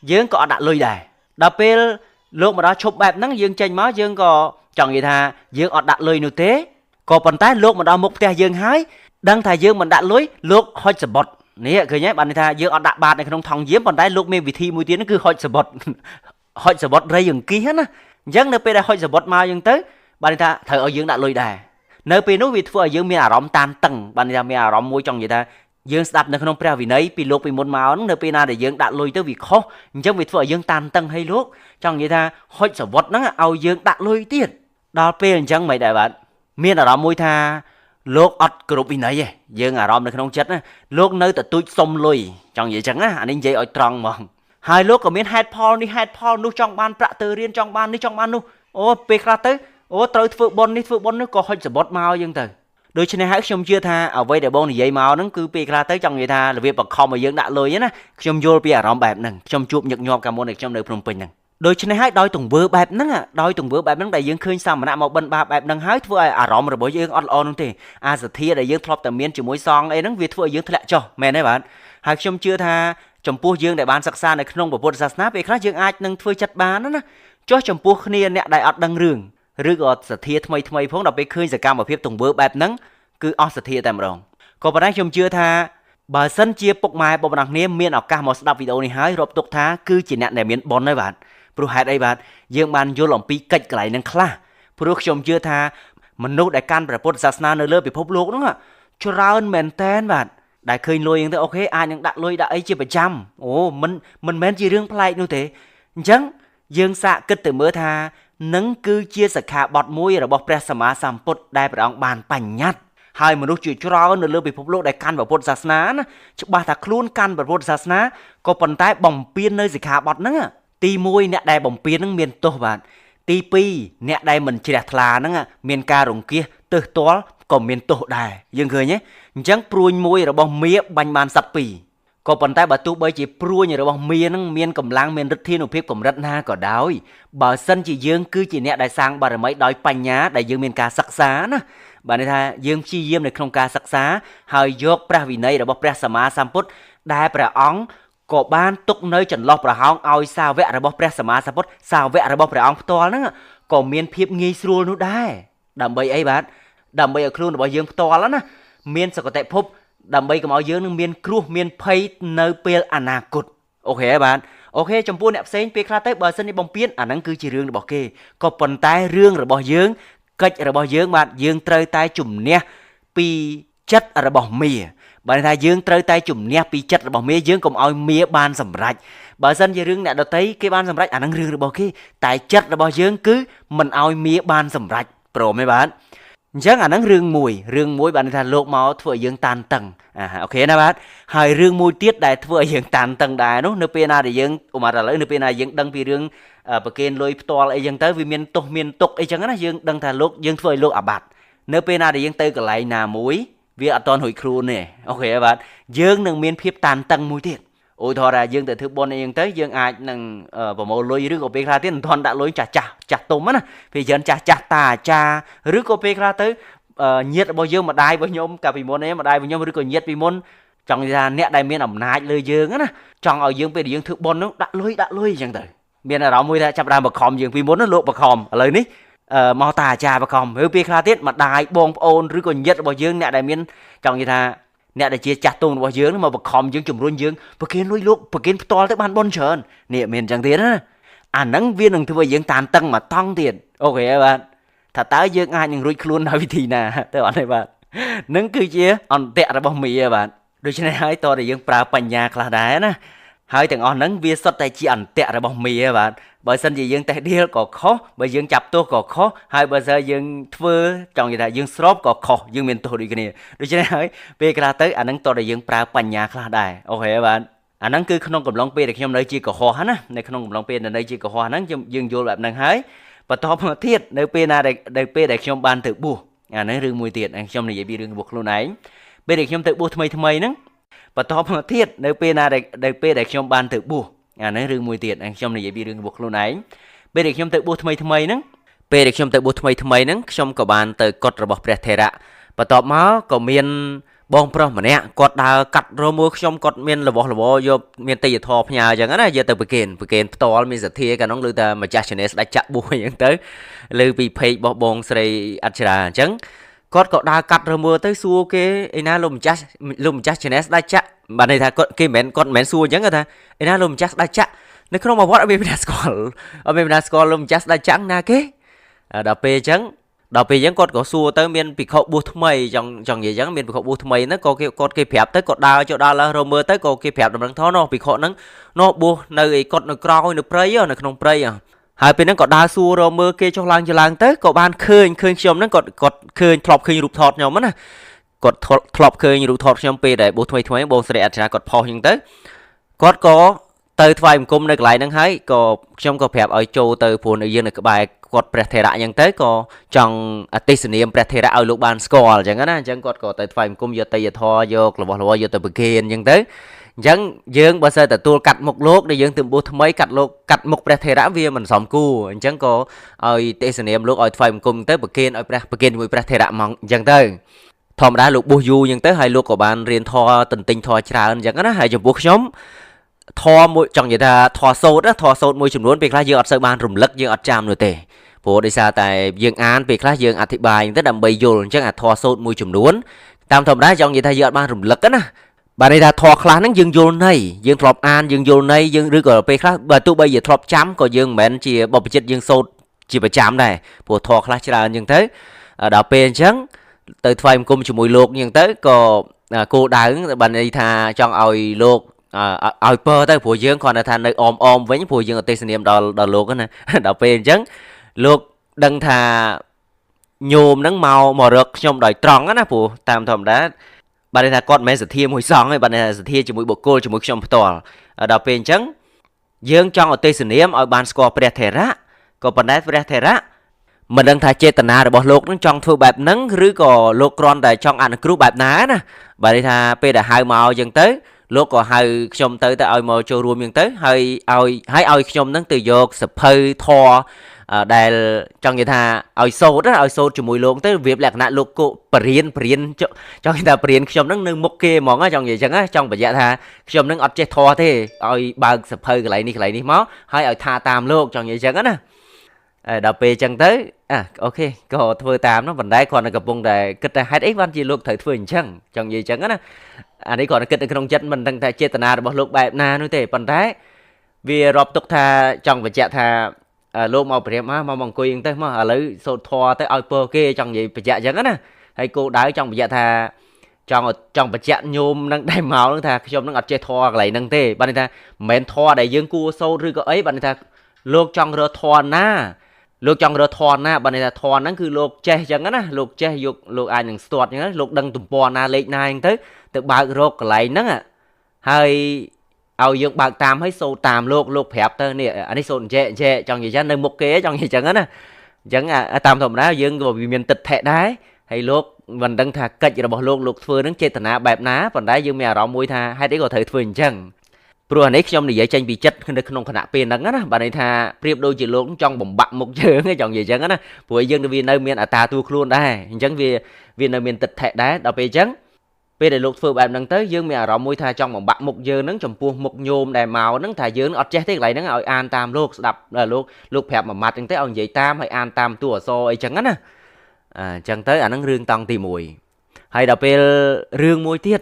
យើងក៏អត់ដាក់លុយដែរដល់ពេលលោកមកដល់ឈប់បែបហ្នឹងយើងចេញមកយើងក៏ចង់និយាយថាយើងអត់ដាក់លុយនោះទេក៏ប៉ុន្តែលោកមកដល់មុខផ្ទះយើងហើយដឹងថាយើងមិនដាក់លុយលោកហុចសបុតនេះឃើញទេបានន័យថាយើងអត់ដាក់បាតនៅក្នុងថង់យាមប៉ុន្តែលោកមានវិធីមួយទៀតគឺហុចសបុតហុចសបុតរៃអង្គាសណាអញ្ចឹងនៅពេលដែលហុចសបុតមកយើងទៅបានន័យថាត្រូវឲ្យយើងដាក់លុយដែរនៅពេលនោះវាធ្វើឲ្យយើងមានអារម្មណ៍តានតឹងបានន័យថាមានអារម្មណ៍មួយចង់និយាយថាយើងស្ដាប់នៅក្នុងព្រះវិន័យពីលោកពីមុនមកហ្នឹងនៅពេលណាដែលយើងដាក់លុយទៅវាខុសអញ្ចឹងវាធ្វើឲ្យយើងតានតឹងហើយលោកចង់និយាយថាហុចសវត់ហ្នឹងឲ្យយើងដាក់លុយទៀតដល់ពេលអញ្ចឹងមិនដែរបាទមានអារម្មណ៍មួយថាលោកអត់គ្រប់វិន័យទេយើងអារម្មណ៍នៅក្នុងចិត្តណាលោកនៅតែទូចសុំលុយចង់និយាយចឹងណាអានេះនិយាយឲ្យត្រង់ហ្មងហើយលោកក៏មានហេតុផលនេះហេតុផលនោះចង់បានប្រាក់ទៅរៀនចង់បាននេះចង់បាននោះអូពេលខ្លះទៅអូត្រូវធ្វើបុណ្យនេះធ្វើបុណ្យនោះក៏ហុចសបុតមកយើងទៅដូច្នេះហើយខ្ញុំជឿថាអ្វីដែលបងនិយាយមកហ្នឹងគឺពេលខ្លះទៅចង់និយាយថារបៀបបង្ខំឲ្យយើងដាក់លុយណាខ្ញុំយល់ពីអារម្មណ៍បែបហ្នឹងខ្ញុំជួបញឹកញាប់កាលមុនដែលខ្ញុំនៅភ្នំពេញហ្នឹងដូច្នេះហើយដោយទង្វើបែបហ្នឹងដោយទង្វើបែបហ្នឹងដែលយើងឃើញសាមណៈមកបិណ្ឌបាបបែបហ្នឹងហើយធ្វើឲ្យអារម្មណ៍របស់យើងអត់ល្អនោះទេអាសទ្ធាដែលយើងធ្លាប់តែមានជាមួយសង្ឃអីហ្នឹងវាធ្វើឲ្យយើងធ្លាក់ចុះមែនទេបាទហើយខ្ញុំជឿថាចំពោះយើងដែលបានសិក្សានៅក្នុងពុទ្ធសាសនាពេលខ្លះយើងអាចនឹងធ្វើចិត្តបានណាចុះចំពោះគ្នាអ្នកដែលអត់ដឹងរឿងឬក៏សទ្ធាថ្មីថ្មីផងដល់ពេលឃើញសកម្មភាពទង្វើបែបហ្នឹងគឺអស់សទ្ធាតែម្ដងក៏ប៉ុន្តែខ្ញុំជឿថាបើសិនជាពុកម៉ែបងប្អូនគ្នាមានឱកាសមកស្ដាប់វីដេអូនេះហើយរាប់ទុកថាគឺជាអ្នកដែលមានបុណ្យហើយបាទព្រោះហេតុអីបាទយើងបានយល់អំពីកិច្ចកន្លែងហ្នឹងខ្លះព្រោះខ្ញុំជឿថាមនុស្សដែលកាន់ព្រះពុទ្ធសាសនានៅលើពិភពលោកហ្នឹងច្រើនមែនតែនបាទដែលឃើញលុយហ្នឹងទៅអូខេអាចនឹងដាក់លុយដាក់អីជាប្រចាំអូមិនមែនជារឿងប្លែកនោះទេអញ្ចឹងយើងសាកគិតទៅមើលថានឹងគឺជាសិក្ខាបទមួយរបស់ព្រះសម្មាសម្ពុទ្ធដែលព្រះអង្គបានបញ្ញត្តិហើយមនុស្សជាច្រើននៅលើពិភពលោកដែលកាន់ព្រះពុទ្ធសាសនាណាច្បាស់ថាខ្លួនកាន់ព្រះពុទ្ធសាសនាក៏ប៉ុន្តែបំពាននៅសិក្ខាបទហ្នឹងទី1អ្នកដែលបំពានហ្នឹងមានទោសបាទទី2អ្នកដែលមិនជ្រះថ្លាហ្នឹងមានការរង្គៀសទើសទាល់ក៏មានទោសដែរយើងឃើញទេអញ្ចឹងព្រួញមួយរបស់មាបាញ់បានសត្វពីរក៏ប៉ុន្តែបើទោះបីជាព្រួញរបស់មានឹងមានកម្លាំងមានឫទ្ធានុភាពកម្រិតណាក៏ដោយបើសិនជាយើងគឺជាអ្នកដែលសាងបារមីដោយបញ្ញាដែលយើងមានការសិក្សាណាបាទន័យថាយើងព្យាយាមនៅក្នុងការសិក្សាហើយយកព្រះវិន័យរបស់ព្រះសម្មាសម្ពុទ្ធដែលព្រះអង្គក៏បានទុកនៅចន្លោះប្រហោងឲ្យសាវករបស់ព្រះសម្មាសម្ពុទ្ធសាវករបស់ព្រះអង្គផ្ទាល់ហ្នឹងក៏មានភាពងាយស្រួលនោះដែរដើម្បីអីបាទដើម្បីឲ្យខ្លួនរបស់យើងផ្ទាល់ណាមានសុគតិភពដើម្បីកុំឲ្យយើងនឹងមានគ្រោះមានភ័យនៅពេលអនាគតអូខេបាទអូខេចំពោះអ្នកផ្សេងពេលខ្លះទៅបើសិនជាបំពេញអាហ្នឹងគឺជារឿងរបស់គេក៏ប៉ុន្តែរឿងរបស់យើងកិច្ចរបស់យើងបាទយើងត្រូវតែជំនះពី ចិត្តរបស់មា បើថាយើងត្រូវតែជំនះពីចិត្តរបស់មា យើងកុំឲ្យមាបានសម្រេច បើសិនជារឿងអ្នកដតីគេបានសម្រេច អានឹងរឿងរបស់គេ តែចិត្តរបស់យើងគឺមិនឲ្យមាបានសម្រេច ព្រមទេបាទ? អញ្ចឹងអាហ្នឹងរឿងមួយ រឿងមួយបានថាលោកមកធ្វើឲ្យយើងតានតឹង អាអូខេណាបាទ។ ហើយរឿងមួយទៀតដែលធ្វើឲ្យយើងតានតឹងដែរនោះ នៅពេលណាដែលយើងឧមាឥឡូវនៅពេលណាយើងដឹងពីរឿងប្រគេនលុយផ្ទាល់អីចឹងទៅ វាមានទោសមានទុកអីចឹងណា យើងដឹងថាលោកយើងធ្វើឲ្យលោកអាបត្តិ នៅពេលណាដែលយើងទៅកន្លែងណាមួយវាអត់តន់រួចខ្លួនទេ អូខេបាទ យើងនឹងមានភាពតានតឹងមួយទៀត។ ឧទាហរណ៍ថាយើងទៅធ្វើបុណ្យអីចឹងទៅ យើងអាចនឹងប្រមូលលុយ ឬក៏ពេលខ្លះទៀតមិនទាន់ដាក់លុយ ចាស់ចាស់ចាស់ទុំណា ពេលច្រើនចាស់ចាស់តាអាចារ្យ ឬក៏ពេលខ្លះទៅញាតិរបស់យើង ម្ដាយរបស់ខ្ញុំកាលពីមុនឯង ម្ដាយរបស់ខ្ញុំ ឬក៏ញាតិពីមុន ចង់និយាយថាអ្នកដែលមានអំណាចលើយើងណា ចង់ឲ្យយើងពេលដែលយើងធ្វើបុណ្យនោះដាក់លុយដាក់លុយអញ្ចឹងទៅ មានអារម្មណ៍មួយថាចាប់ដើមបខំយើង។ ពីមុនលោកបខំ ឥឡូវនេះមកតាអាចារ្យបខំ ឬពេលខ្លះទៀតម្ដាយបងប្អូន ឬក៏ញាតិរបស់យើង អ្នកដែលមានចង់និយាយថាអ្នកដែលជាចាស់ទុំរបស់យើងមកបខំយើង ជំរុញយើងប្រគេនលុយលោក ប្រគេនផ្ទាល់ទៅបានបុណ្យច្រើននេះ មានអញ្ចឹងទៀតណា អាហ្នឹងវានឹងធ្វើឲ្យយើងតានតឹងមកតង់ទៀត អូខេបាទ ថាតើយើងអាចនឹងរួចខ្លួនដោយវិធីណាទៅអត់ទេបាទ? នឹងគឺជាអន្តៈរបស់មីបាទ។ ដូច្នេះហើយតើតែយើងប្រើបញ្ញាខ្លះដែរណា ហើយទាំងអស់ហ្នឹងវាសុទ្ធតែជាអន្តៈរបស់មីបាទ។ បើសិនជាយើងតេះដៀលក៏ខុស បើយើងចាប់ទោសក៏ខុស ហើយបើសិនយើងធ្វើចង់និយាយថាយើងស្របក៏ខុស យើងមានទោសដូចគ្នា។ ដូច្នេះហើយពេលខ្លះទៅអាហ្នឹងតើតែយើងប្រើបញ្ញាខ្លះដែរ អូខេបាទ។ អាហ្នឹងគឺក្នុងកំឡុងពេលដែលខ្ញុំនៅជាកុហកណា នៅក្នុងកំឡុងពេលដែលនៅជាកុហកហ្នឹង យើងយល់បែបហ្នឹង។ ហើយបន្តមកទៀត នៅពេលណាដែលនៅពេលដែលខ្ញុំបានទៅបួស អាហ្នឹងរឿងមួយទៀត ខ្ញុំនិយាយពីរឿងរបស់ខ្លួនឯង ពេលដែលខ្ញុំទៅបួសថ្មីថ្មីហ្នឹង បន្តមកទៀតនៅពេលណាដែលនៅពេលដែលខ្ញុំបានទៅបួស អានេះរឿងមួយទៀត ខ្ញុំនិយាយពីរឿងរបស់ខ្លួនឯង ពេលដែលខ្ញុំទៅបួសថ្មីថ្មីហ្នឹង ពេលដែលខ្ញុំទៅបួសថ្មីថ្មីហ្នឹង ខ្ញុំក៏បានទៅកុដិរបស់ព្រះថេរៈ បន្ទាប់មកក៏មានបងប្រុសម្នាក់គាត់ដើរកាត់រមើលខ្ញុំ គាត់មានរបស់របរយកមានទេយធរផ្ញើអញ្ចឹងណា យកទៅប្រគេន ប្រគេនផ្ទាល់ មានសទ្ធាកាលនោះឮតែម្ចាស់ Channel ស្ដេចចាក់បួសអញ្ចឹងទៅ ឮពី page របស់បងស្រីអច្រា អញ្ចឹងគាត់ក៏ដើរកាត់រមើលទៅ សួរគេ ឯណាលោកម្ចាស់ លោកម្ចាស់ Channel ស្ដេចចាក់ បាទ ន័យថាគាត់គេមិនមែនគាត់មិនមែនសួរអញ្ចឹង គាត់ថាឯណាលោកម្ចាស់ស្ដេចចាក់ នៅក្នុងមួយវត្តអត់មានណាស្គាល់ អត់មានណាស្គាល់លោកម្ចាស់ស្ដេចចាក់ណាគេ ដល់ពេលអញ្ចឹង ដល់ពេលអញ្ចឹងគាត់ក៏សួរទៅ មានភិក្ខុបួសថ្មី ចង់ចង់និយាយអញ្ចឹង មានភិក្ខុបួសថ្មីហ្នឹង ក៏គេគាត់គេប្រាប់ទៅ គាត់ដើរចូលដល់រមើលទៅ ក៏គេប្រាប់ដំណឹងថនោះភិក្ខុហ្នឹងនោះបួសនៅឯកុដិនៅក្រោយនៅព្រៃ នៅក្នុងព្រៃ ហើយពេលហ្នឹងក៏ដើរសួររមើលគេចុះឡើងចុះឡើងទៅ ក៏បានឃើញឃើញខ្ញុំហ្នឹង គាត់គាត់ឃើញធ្លាប់ឃើញរូបថតខ្ញុំណា គាត់ធ្លាប់ឃើញរូបថតខ្ញុំពេលដែលបួសថ្មីថ្មី បងស្រីអច្រាគាត់ផុសអញ្ចឹងទៅ គាត់ក៏ទៅថ្វាយបង្គំនៅកន្លែងហ្នឹង ហើយក៏ខ្ញុំក៏ប្រាប់ឲ្យចូលទៅ ព្រោះនៅយើងនៅក្បែរគាត់ព្រះថេរៈអញ្ចឹងទៅ ក៏ចង់អតិសនាមព្រះថេរៈឲ្យលោកបានស្គាល់អញ្ចឹងណា អញ្ចឹងគាត់ក៏ទៅថ្វាយបង្គំយកទេយធរយករបស់របរយកទៅប្រគេនអញ្ចឹងទៅ។ អញ្ចឹងយើងបើសិនទទួលកាត់មុខលោក ដែលយើងទៅបួសថ្មី កាត់លោកកាត់មុខព្រះថេរៈវាមិនសមគួរ អញ្ចឹងក៏ឲ្យទេសនាមលោកឲ្យថ្វាយបង្គំទៅ ប្រគេនឲ្យព្រះ ប្រគេនជាមួយព្រះថេរៈហ្មងអញ្ចឹងទៅ។ ធម្មតាលោកបួសយូរអញ្ចឹងទៅ ហើយលោកក៏បានរៀនធម៌ទន្ទិញធម៌ច្រើនអញ្ចឹងណា ហើយចំពោះខ្ញុំធម៌មួយចង់និយាយថាធម៌សូត្រ ធម៌សូត្រមួយចំនួនពេលខ្លះយើងអត់សូវបានរំលឹក យើងអត់ចាំនោះទេ ព្រោះដោយសារតែយើងអានពេលខ្លះយើងអធិប្បាយទៅដើម្បីយល់ អញ្ចឹងអាធម៌សូត្រមួយចំនួនតាមធម្មតាចង់និយាយថាយើងអត់បានរំលឹកណា បាទ ន័យថាធម៌ខ្លះហ្នឹងយើងយល់ន័យ យើងធ្លាប់អានយើងយល់ន័យយើង ឬក៏ពេលខ្លះបើទោះបីជាធ្លាប់ចាំ ក៏យើងមិនមែនជាបព្វជិតយើងសូត្រជាប្រចាំដែរ ព្រោះធម៌ខ្លះច្រើនអញ្ចឹងទៅ។ ដល់ពេលអញ្ចឹងទៅថ្វាយបង្គំជាមួយលោកអញ្ចឹងទៅ ក៏គោលដៅបានន័យថាចង់ឲ្យលោកឲ្យពរទៅ ព្រោះយើងគ្រាន់តែថានៅអមអមវិញ ព្រោះយើងអទេសនាមដល់ដល់លោកណា ដល់ពេលអញ្ចឹងលោកដឹងថាញោមហ្នឹងមករកខ្ញុំដោយត្រង់ណា ព្រោះតាមធម្មតាបាទន័យថាគាត់មិនមែនសទ្ធាមួយសង្ឃទេ បាទន័យថាសទ្ធាជាមួយបុគ្គល ជាមួយខ្ញុំផ្ទាល់ ដល់ពេលអញ្ចឹងយើងចង់អទេសនាមឲ្យបានស្គាល់ព្រះថេរៈ ក៏ប៉ុន្តែព្រះថេរៈមិនដឹងថាចេតនារបស់លោកនឹងចង់ធ្វើបែបហ្នឹង ឬក៏លោកគ្រាន់តែចង់អនុគ្រោះបែបណាណា បាទន័យថាពេលដែលហៅមកអញ្ចឹងទៅ លោកក៏ហៅខ្ញុំទៅទៅឲ្យមកចូលរួមអញ្ចឹងទៅ ហើយឲ្យហើយឲ្យខ្ញុំនឹងទៅយកសភៅធរដែលចង់និយាយថាឲ្យសូត្រ ឲ្យសូត្រជាមួយលោកទៅ របៀបលក្ខណៈលោកគបរៀនបរៀន ចង់និយាយថាបរៀនខ្ញុំនឹងនៅមុខគេហ្មង ចង់និយាយអញ្ចឹង ចង់បញ្ជាក់ថាខ្ញុំនឹងអត់ចេះធរទេ ឲ្យបើកសភៅកន្លែងនេះកន្លែងនេះមក ហើយឲ្យថាតាមលោក ចង់និយាយអញ្ចឹងណា។ ដល់ពេលអញ្ចឹងទៅអាអូខេក៏ធ្វើតាមនោះ ប៉ុន្តែគ្រាន់តែកំពុងតែគិតថាហេតុអីបានជាលោកត្រូវធ្វើអញ្ចឹង ចង់និយាយអញ្ចឹងណា អានេះគ្រាន់តែគិតនៅក្នុងចិត្ត មិនដឹងថាចេតនារបស់លោកបែបណានោះទេ ប៉ុន្តែវារាប់ទុកថាចង់បញ្ជាក់ថាលោកមកព្រាមមកអង្គុយអញ្ចឹងទៅ មកឥឡូវសូត្រធម៌ទៅឲ្យពរគេ ចង់និយាយបញ្ជាក់អញ្ចឹងណា ហើយគោលដៅចង់បញ្ជាក់ថា ចង់បញ្ជាក់ញោមនឹងដែលមកនឹងថាខ្ញុំនឹងអត់ចេះធម៌កន្លែងហ្នឹងទេបានន័យថាមិនមែនធម៌ដែលយើងគួរសូត្រឬក៏អីបានន័យថាលោកចង់រើធម៌ណាលោកចង់រើធម៌ណាបានន័យថាធម៌ហ្នឹងគឺលោកចេះអញ្ចឹងណាលោកចេះយកលោកអាចនឹងស្ទាត់អញ្ចឹងលោកដឹងទំព័រណាលេខណាអញ្ចឹងទៅបើករកកន្លែងហ្នឹងហើយឲ្យយើងបើកតាមឲ្យសូត្រតាមលោកលោកប្រាប់ទៅនេះអានេះសូត្រអញ្ចេះអញ្ចេះចង់និយាយចឹងនៅមុខគេចង់និយាយចឹងណាអញ្ចឹងតាមធម្មតាយើងក៏វាមានទិដ្ឋិដែរហើយលោកមិនដឹងថាកិច្ចរបស់លោកលោកធ្វើនឹងចេតនាបែបណាប៉ុន្តែយើងមានអារម្មណ៍មួយថាហេតុអីក៏ត្រូវធ្វើអញ្ចឹងព្រោះអានេះខ្ញុំនិយាយចេញពីចិត្តនៅក្នុងខណៈពេលហ្នឹងណាបាទន័យថាប្រៀបដូចជាលោកចង់បំបាក់មុខយើងចង់និយាយអញ្ចឹងណាព្រោះយើងវានៅមានអត្តាទួខ្លួនដែរអញ្ចឹងវានៅមានទិដ្ឋិដែរដល់ពេលអញ្ចឹងពេលដែលលោកធ្វើបែបហ្នឹងទៅយើងមានអារម្មណ៍មួយថាចង់បំបាក់មុខយើងហ្នឹងចំពោះមុខញោមដែលមកហ្នឹងថាយើងអត់ចេះទេកន្លែងហ្នឹងឲ្យអានតាមលោកស្ដាប់លោកលោកប្រាប់មួយម៉ាត់ហ្នឹងទៅឲ្យនិយាយតាមឲ្យអានតាមតួអក្សរអីចឹងណាអញ្ចឹងទៅអាហ្នឹងរឿងតង់ទី1ហើយដល់ពេលរឿងមួយទៀត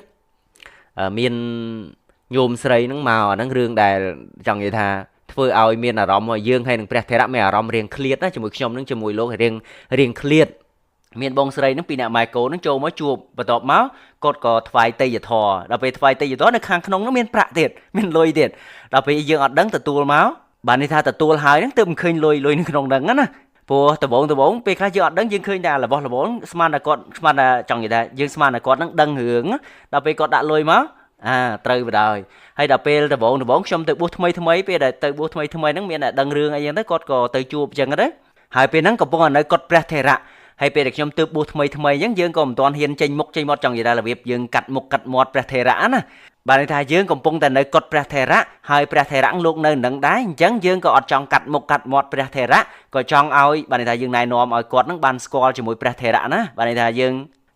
មានញោមស្រីហ្នឹងមកអាហ្នឹងរឿងដែលចង់និយាយថាធ្វើឲ្យមានអារម្មណ៍យើងហើយនឹងព្រះថេរៈមានអារម្មណ៍រៀងឃ្លាតណាជាមួយខ្ញុំហ្នឹងជាមួយលោករៀងឃ្លាតមានបងស្រីហ្នឹងពីអ្នកម៉ែកូនហ្នឹងចូលមកជួបបន្ទាប់មកគាត់ក៏ថ្វាយទេយធម៌ដល់ពេលថ្វាយទេយធម៌នៅខាងក្នុងហ្នឹងមានប្រាក់ទៀតមានលុយទៀតដល់ពេលយើងអត់ដឹងទទួលមកបាទនេះថាទទួលហើយហ្នឹងទើបមិនឃើញលុយលុយនៅក្នុងហ្នឹងណាព្រោះដំបងពេលខ្លះយើងអត់ដឹងយើងឃើញតែរបស់របរស្មានតែគាត់ស្មានតែចង់និយាយថាយើងស្មានតែគាត់ហ្នឹងដឹងរឿងដល់ពេលគាត់ដាក់លុយមកអាត្រូវបណ្ដោយហើយដល់ពេលដំបងខ្ញុំទៅបួសថ្មីថ្មីពេលដែលទៅបួសថ្មីថ្មីហ្នឹងមានតែដឹងរឿងអីចឹងទៅគាត់ក៏ទៅជួបចឹងទៅហើយពេលហ្នឹងកំពុងតែនៅកុដិព្រះថេរៈហើយពេលដែលខ្ញុំទើបបួសថ្មីថ្មីអញ្ចឹងយើងក៏មិនទាន់ហ៊ានចេញមុខចេញមាត់ចង់និយាយថារបៀបយើងកាត់មុខកាត់មាត់ព្រះថេរៈណាបាទន័យថាយើងកំពុងតែនៅកុដិព្រះថេរៈហើយព្រះថេរៈលោកនៅនឹងដែរអញ្ចឹងយើងក៏អត់ចង់កាត់មុខកាត់មាត់ព្រះថេរៈក៏ចង់ឲ្យបាទន័យថាយើងណែនាំឲ្យគាត់នឹងបានស្គាល់ជាមួយព្រះថេរៈណាបាទន័យថា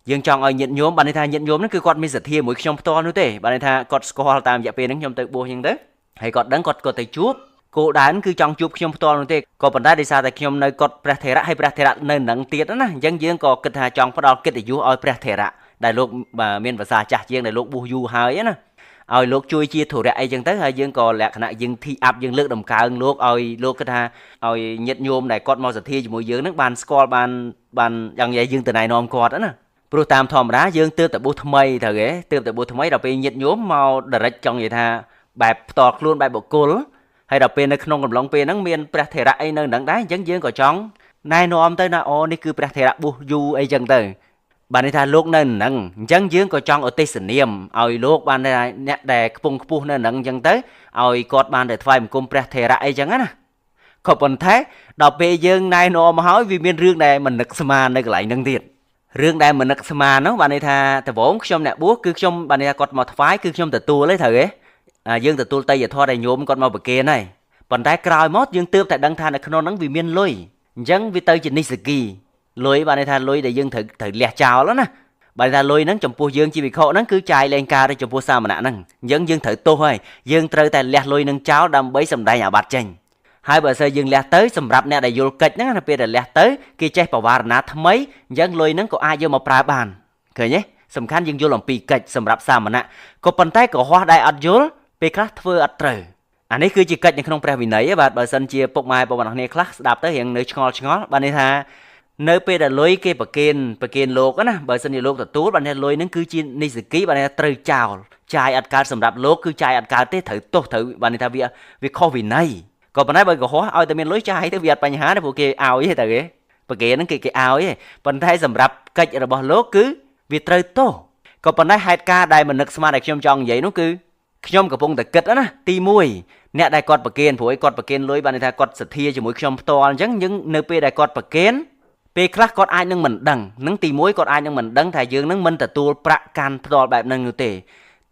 យើងចង់ឲ្យញាតិញោមបាទន័យថាញាតិញោមហ្នឹងគឺគាត់មានសទ្ធាមួយខ្ញុំផ្ទាល់នោះទេបាទន័យថាគាត់ស្គាល់តាមរយៈពេលហ្នឹងខ្ញុំទៅបួសអញ្ចឹងទៅហើយគាត់ដឹងគាត់ក៏ទៅជួបគោលដៅគឺចង់ជួបខ្ញុំផ្ទាល់នោះទេក៏ប៉ុន្តែដោយសារតែខ្ញុំនៅកុដិព្រះថេរៈហើយព្រះថេរៈនៅនឹងទៀតណាអញ្ចឹងយើងក៏គិតថាចង់ផ្ដល់កិត្តិយសឲ្យព្រះថេរៈដែលលោកមានភាសាចាស់ជាងដែលលោកបួសយូរហើយណាឲ្យលោកជួយជាធុរៈអីចឹងទៅហើយយើងក៏លក្ខណៈយើងធីអាប់យើងលើកដំកើងលោកឲ្យលោកគិតថាឲ្យញាតិញោមដែលគាត់មកសទ្ធាជាមួយយើងនឹងបានស្គាល់បានយ៉ាងនិយាយយើងទៅណែនាំគាត់ណាព្រោះតាមធម្មតាយើងទើបតែបួសថ្មីត្រូវទេទើបតែបួសថ្មីដល់ពេលញាតិញោមមក direct ចង់និយាយថាបែបផ្ទាល់ខ្លួនបែបបុគ្គលហើយដល់ពេលនៅក្នុងកំឡុងពេលហ្នឹងមានព្រះថេរៈអីនៅនឹងដែរអញ្ចឹងយើងក៏ចង់ណែនាំទៅណាអូនេះគឺព្រះថេរៈបួសយូរអីចឹងទៅបាទនេះថាលោកនៅនឹងអញ្ចឹងយើងក៏ចង់ឧទ្ទិសនាមឲ្យលោកបានអ្នកដែលខ្ពង់ខ្ពស់នៅនឹងអញ្ចឹងទៅឲ្យគាត់បានតែថ្វាយបង្គំព្រះថេរៈអីចឹងណាក៏ប៉ុន្តែដល់ពេលយើងណែនាំមកហើយវាមានរឿងដែលមិននឹកស្មាននៅកន្លែងហ្នឹងទៀតរឿងដែលមិននឹកស្មាននោះបាទន័យថាដំបូងខ្ញុំអ្នកបួសគឺខ្ញុំបាទន័យថាគាត់មកថ្វាយគឺខ្ញុំទទួលទេត្រូវទេយើងទទួលទេយធម៌ដែលញោមគាត់មកប្រគេនហើយប៉ុន្តែក្រោយមកយើងទើបតែដឹងថានៅក្នុងហ្នឹងវាមានលុយអញ្ចឹងវាទៅជានិស្សគីលុយបាទន័យថាលុយដែលយើងត្រូវលះចោលណាបាទថាលុយហ្នឹងចំពោះយើងជាវិខហ្នឹងគឺចាយលែងការទៅចំពោះសាមណៈហ្នឹងអញ្ចឹងយើងត្រូវទោសហើយយើងត្រូវតែលះលុយនឹងចោលដើម្បីសម្ដែងអាបត្តិចេញហើយបើសិនយើងលះទៅសម្រាប់អ្នកដែលយល់កិច្ចហ្នឹងណាពេលដែលលះទៅគេចេះបវារណាថ្មីអញ្ចឹងលុយហ្នឹងក៏អាចយកមកប្រើបានឃើញទេសំខាន់យើងយល់អំពីកិច្ចសម្រាប់សាមណៈក៏ប៉ុន្តែកុហកដែលអត់យល់ពេលខ្លះធ្វើអត់ត្រូវអានេះគឺជាកិច្ចនៅក្នុងព្រះវិន័យបាទបើសិនជាពុកម៉ែបងប្អូនគ្នាខ្លះស្ដាប់ទៅរៀងនៅឆ្ងល់បាទនេះថានៅពេលដែលលុយគេប្រគេនលោកណាបើសិនជាលោកទទួលបាទនេះលុយហ្នឹងគឺជានិស្សគីបាទនេះត្រូវចោលចាយអត់កើតសម្រាប់លោកគឺចាយអត់កើតទេត្រូវទោសត្រូវបាទនេះថាវាខុសវិន័យក៏ប៉ុន្តែបើកុហកឲ្យតែមានលុយចាយទៅវាអត់បញ្ហាទេព្រោះគេឲ្យទេតើគេប្រគេនហ្នឹងគេឲ្យទេប៉ុន្តែសម្រាប់កិច្ចរបស់លោកគឺវាត្រូវទោសក៏ប៉ុន្តែហេតុការណ៍ដែលមិននឹកស្មានដែលខ្ញុំចង់និយាយនោះគឺខ្ញុំកំពុងតែគិតណាទី1អ្នកដែលគាត់ប្រគេនព្រោះឯគាត់ប្រគេនលុយបានន័យថាគាត់សទ្ធាជាមួយខ្ញុំផ្ទាល់អញ្ចឹងយើងនៅពេលដែលគាត់ប្រគេនពេលខ្លះគាត់អាចនឹងមិនដឹងនឹងទី1គាត់អាចនឹងមិនដឹងថាយើងនឹងមិនទទួលប្រាក់កាន់ផ្ទាល់បែបហ្នឹងនោះទេ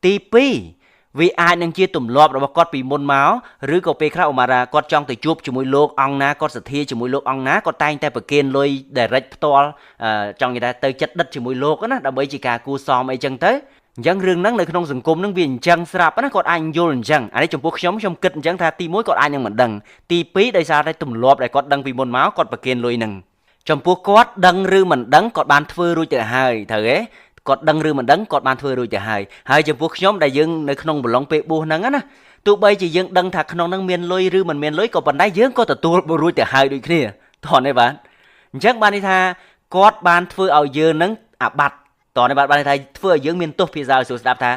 ទី2វាអាចនឹងជាទម្លាប់របស់គាត់ពីមុនមកឬក៏ពេលខ្លះអ៊ុមារ៉ាគាត់ចង់ទៅជួបជាមួយលោកអង្គណាគាត់សទ្ធាជាមួយលោកអង្គណាគាត់តែងតែប្រគេនលុយ direct ផ្ទាល់ចង់និយាយថាទៅចិត្តដិតជាមួយលោកណាដើម្បីជាការគួសមអីចឹងទៅអញ្ចឹងរឿងហ្នឹងនៅក្នុងសង្គមហ្នឹងវាអញ្ចឹងស្រាប់ណាគាត់អាចយល់អញ្ចឹងអានេះចំពោះខ្ញុំគិតអញ្ចឹងថាទី1គាត់អាចនឹងមិនដឹងទី2ដោយសារតែទម្លាប់ដែលគាត់ដឹងពីមុនមកគាត់ប្រគេនលុយហ្នឹងចំពោះគាត់ដឹងឬមិនដឹងគាត់បានធ្វើរួចទៅហើយត្រូវទេគាត់ដឹងឬមិនដឹងគាត់បានធ្វើរួចទៅហើយហើយចំពោះខ្ញុំដែលយើងនៅក្នុងប្រឡងពេលបួសហ្នឹងណាទោះបីជាយើងដឹងថាក្នុងហ្នឹងមានលុយឬមិនមានលុយក៏ប៉ុន្តែយើងក៏ទទួលរួចទៅហើយដូចគ្នាថនទេបាទអញ្ចឹងបានន័យថាគាត់បានធ្វើឲ្យយើងហ្នឹងអាបត្តិ តនេះបាទបានថាធ្វើឲ្យយើងមានទោសភាសាឲ្យស្រួលស្ដាប់ថា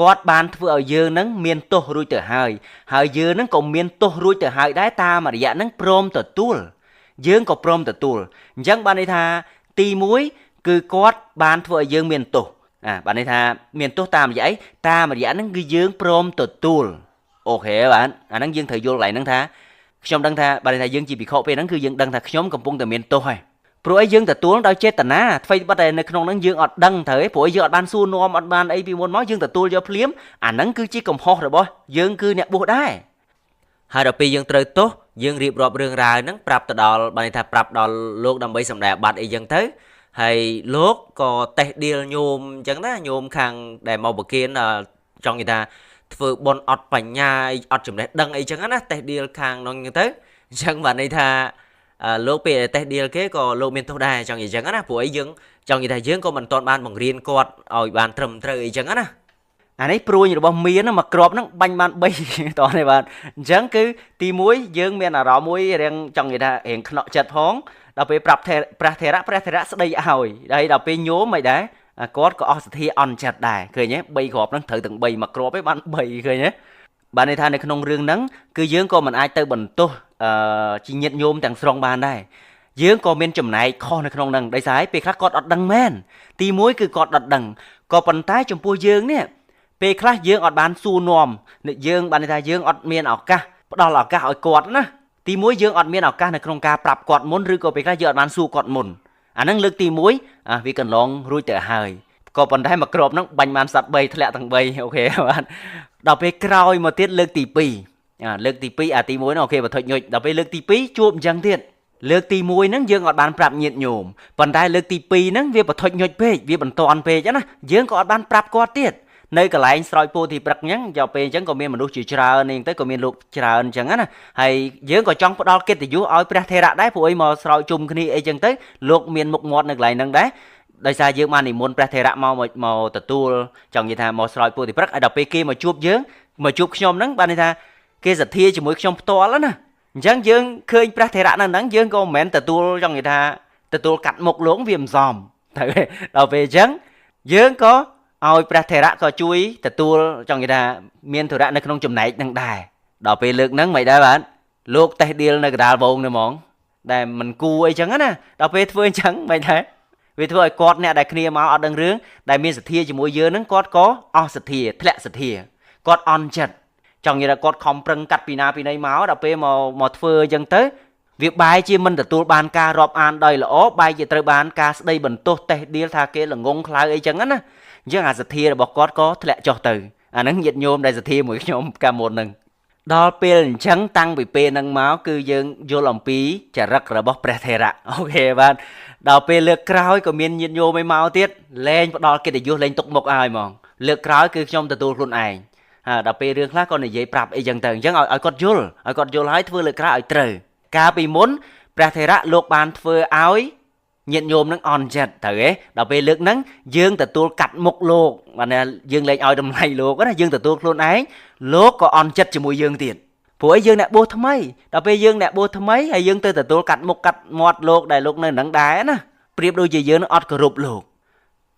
គាត់បានធ្វើឲ្យយើងនឹងមានទោសរួចទៅហើយហើយយើងនឹងក៏មានទោសរួចទៅហើយដែរតាមរយៈនឹងព្រមទទួលយើងក៏ព្រមទទួលអញ្ចឹងបានន័យថាទី1គឺគាត់បានធ្វើឲ្យយើងមានទោសបានន័យថាមានទោសតាមរយៈអីតាមរយៈហ្នឹងគឺយើងព្រមទទួលអូខេបាទអាហ្នឹងយើងត្រូវយល់កន្លែងហ្នឹងថាខ្ញុំដឹងថាបានន័យថាយើងជាភិក្ខុពេលហ្នឹងគឺយើងដឹងថាខ្ញុំកំពុងតែមានទោសហើយព្រោះអីយើងទទួលដោយចេតនាថ្មីបាត់តែនៅក្នុងហ្នឹងយើងអត់ដឹងត្រូវទេព្រោះអីយើងអត់បានសួរនាំអត់បានអីពីមុនមកយើងទទួលយកភ្លាមអាហ្នឹងគឺជាកំហុសរបស់យើងគឺអ្នកបួសដែរហើយដល់ពេលយើងត្រូវទោសយើងរៀបរាប់រឿងរ៉ាវហ្នឹងប្រាប់ទៅដល់បានន័យថាប្រាប់ដល់លោកដើម្បីសម្ដែងបាត់អីចឹងទៅហើយលោកក៏តេះដៀលញោមអញ្ចឹងណាញោមខាងដែលមកប្រគិនចង់និយាយថាធ្វើបុណ្យអត់បញ្ញាអត់ចំណេះដឹងអីចឹងណាតេះដៀលខាងនោះអញ្ចឹងទៅអញ្ចឹងបានន័យថាលោកពេលតេះដៀលគេក៏លោកមានទោសដែរចង់និយាយចឹងណាព្រោះអីយើងចង់និយាយថាយើងក៏មិនទាន់បានបង្រៀនគាត់ឲ្យបានត្រឹមត្រូវអីចឹងណាអានេះព្រួញរបស់មានមកក្របហ្នឹងបាញ់បាន3តោះនេះបាទអញ្ចឹងគឺទី1យើងមានអារម្មណ៍មួយរៀងចង់និយាយថារៀងខ្នក់ចិត្តផងដល់ពេលប្រាប់ព្រះថេរៈព្រះថេរៈស្ដីឲ្យហើយដល់ពេលញោមមិនដែរគាត់ក៏អស់សទ្ធាអន់ចិត្តដែរឃើញទេ3គ្រាប់ហ្នឹងត្រូវទាំង3មួយគ្រាប់ឯងបាន3ឃើញទេបានន័យថានៅក្នុងរឿងហ្នឹងគឺយើងក៏មិនអាចទៅបន្ទោសជាញាតិញោមទាំងស្រុងបានដែរយើងក៏មានចំណែកខុសនៅក្នុងហ្នឹងដោយសារពេលខ្លះគាត់អត់ដឹងមែនទី1គឺគាត់អត់ដឹងក៏ប៉ុន្តែចំពោះយើងនេះពេលខ្លះយើងអត់បានសួរនាំយើងបានន័យថាយើងអត់មានឱកាសផ្ដល់ឱកាសឲ្យគាត់ណាទី1យើងអត់មានឱកាសនៅក្នុងការប្រាប់គាត់មុនឬក៏ពេលខ្លះយើងអត់បានសួរគាត់មុនអាហ្នឹងលើកទី1វាកន្លងរួចទៅហើយក៏ប៉ុន្តែមកក្របហ្នឹងបាញ់បានសត្វ3ធ្លាក់ទាំង3អូខេបាទដល់ពេលក្រោយមកទៀតលើកទី2លើកទី2អាទី1ហ្នឹងអូខេបថុចញុចដល់ពេលលើកទី2ជួបអញ្ចឹងទៀតលើកទី1ហ្នឹងយើងអត់បានប្រាប់ញាតិញោមប៉ុន្តែលើកទី2ហ្នឹងវាបថុចញុចពេកវាបន្ទាន់ពេកណាយើងក៏អត់បានប្រាប់គាត់ទៀតនៅកន្លែងស្រោចពោធិព្រឹកអញ្ចឹងយកពេលអញ្ចឹងក៏មានមនុស្សជាច្រើននេះទៅក៏មានលោកច្រើនអញ្ចឹងណាហើយយើងក៏ចង់ផ្ដល់កិត្តិយសឲ្យព្រះថេរៈដែរព្រោះអីមកស្រោចជុំគ្នាអីចឹងទៅលោកមានមុខមាត់នៅកន្លែងហ្នឹងដែរដោយសារយើងបាននិមន្តព្រះថេរៈមកមកទទួលចង់និយាយថាមកស្រោចពោធិព្រឹកហើយដល់ពេលគេមកជួបយើងមកជួបខ្ញុំហ្នឹងបានន័យថាគេសទ្ធាជាមួយខ្ញុំផ្ទាល់ណាអញ្ចឹងយើងឃើញព្រះថេរៈនៅហ្នឹងយើងក៏មិនមែនទទួលចង់និយាយថាទទួលកាត់មុខលោកវាមិនសមត្រូវទេដល់ពេលអញ្ចឹងយើងក៏ឲ្យព្រះថេរៈក៏ជួយទទួលចង់និយាយថាមានធុរៈនៅក្នុងចំណែកនឹងដែរដល់ពេលលើកហ្នឹងមិនដែរបាទលោកតេះដៀលនៅកណ្ដាលវងនៅហ្មងដែលមិនគួរអីចឹងណាដល់ពេលធ្វើអញ្ចឹងមិនដែរវាធ្វើឲ្យគាត់អ្នកដែលគ្នាមកអត់ដឹងរឿងដែលមានសទ្ធាជាមួយយើងហ្នឹងគាត់ក៏អស់សទ្ធាធ្លាក់សទ្ធាគាត់អន់ចិត្តចង់និយាយថាគាត់ខំប្រឹងកាត់ពីណាពីណីមកដល់ពេលមកធ្វើអញ្ចឹងទៅវាបែរជាមិនទទួលបានការរាប់អានដោយល្អបែរជាត្រូវបានការស្ដីបន្ទោសតេះដៀលថាគេល្ងងខ្លៅអីចឹងណាអញ្ចឹងអាសទ្ធារបស់គាត់ក៏ធ្លាក់ចុះទៅអាហ្នឹងញាតិញោមដែលសទ្ធាមួយខ្ញុំកាលមុនហ្នឹងដល់ពេលអញ្ចឹងតាំងពីពេលហ្នឹងមកគឺយើងយល់អំពីចរិតរបស់ព្រះថេរៈអូខេបាទដល់ពេលលើកក្រោយក៏មានញាតិញោមឯមកទៀតលែងផ្ដល់កិត្តិយសលែងទុកមុខឲ្យហ្មងលើកក្រោយគឺខ្ញុំទទួលខ្លួនឯងហើយដល់ពេលរឿងខ្លះក៏និយាយប្រាប់អីចឹងទៅអញ្ចឹងឲ្យគាត់យល់ឲ្យគាត់យល់ហើយធ្វើលើកក្រោយឲ្យត្រូវកាលពីមុនព្រះថេរៈលោកបានធ្វើឲ្យញាតិញោមនឹងអន់ចិត្តត្រូវទេដល់ពេលលើកហ្នឹងយើងទទួលកាត់មុខលោកបានយើងលែងឲ្យតម្លៃលោកណាយើងទទួលខ្លួនឯងលោកក៏អន់ចិត្តជាមួយយើងទៀតព្រោះអីយើងអ្នកបួសថ្មីដល់ពេលយើងអ្នកបួសថ្មីហើយយើងទៅទទួលកាត់មុខកាត់មាត់លោកដែលលោកនៅនឹងដែរណាប្រៀបដូចជាយើងនឹងអត់គោរពលោក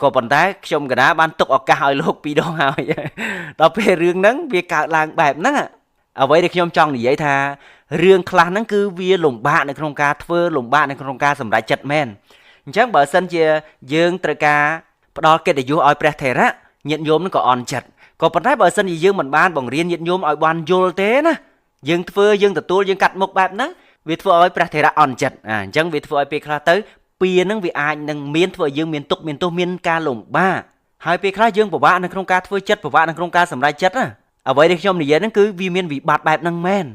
ក៏ប៉ុន្តែខ្ញុំកណាបានទុកឱកាសឲ្យលោកពីរដងហើយដល់ពេលរឿងហ្នឹងវាកើតឡើងបែបហ្នឹងអ្វីដែលខ្ញុំចង់និយាយថារឿងខ្លះហ្នឹងគឺវាលំបាកនៅក្នុងការធ្វើលំបាកនៅក្នុងការសម្រេចចិត្តមែនអញ្ចឹងបើសិនជាយើងត្រូវការផ្ដល់កិត្តិយសឲ្យព្រះថេរៈញាតិញោមនឹងក៏អន់ចិត្តក៏ប៉ុន្តែបើសិនជាយើងមិនបានបង្រៀនញាតិញោមឲ្យបានយល់ទេណាយើងធ្វើយើងទទួលយើងកាត់មុខបែបហ្នឹងវាធ្វើឲ្យព្រះថេរៈអន់ចិត្តអញ្ចឹងវាធ្វើឲ្យពេលខ្លះទៅពៀហ្នឹងវាអាចនឹងមានធ្វើឲ្យយើងមានទុក្ខមានទោសមានការលំបាកហើយពេលខ្លះយើងពិបាកនៅក្នុងការធ្វើចិត្តពិបាកនៅក្នុងការសម្រេចចិត្តណាអ្វីដែលខ្ញុំនិយាយហ្នឹងគឺវាមានវិបត្តិបែបហ្នឹងមែន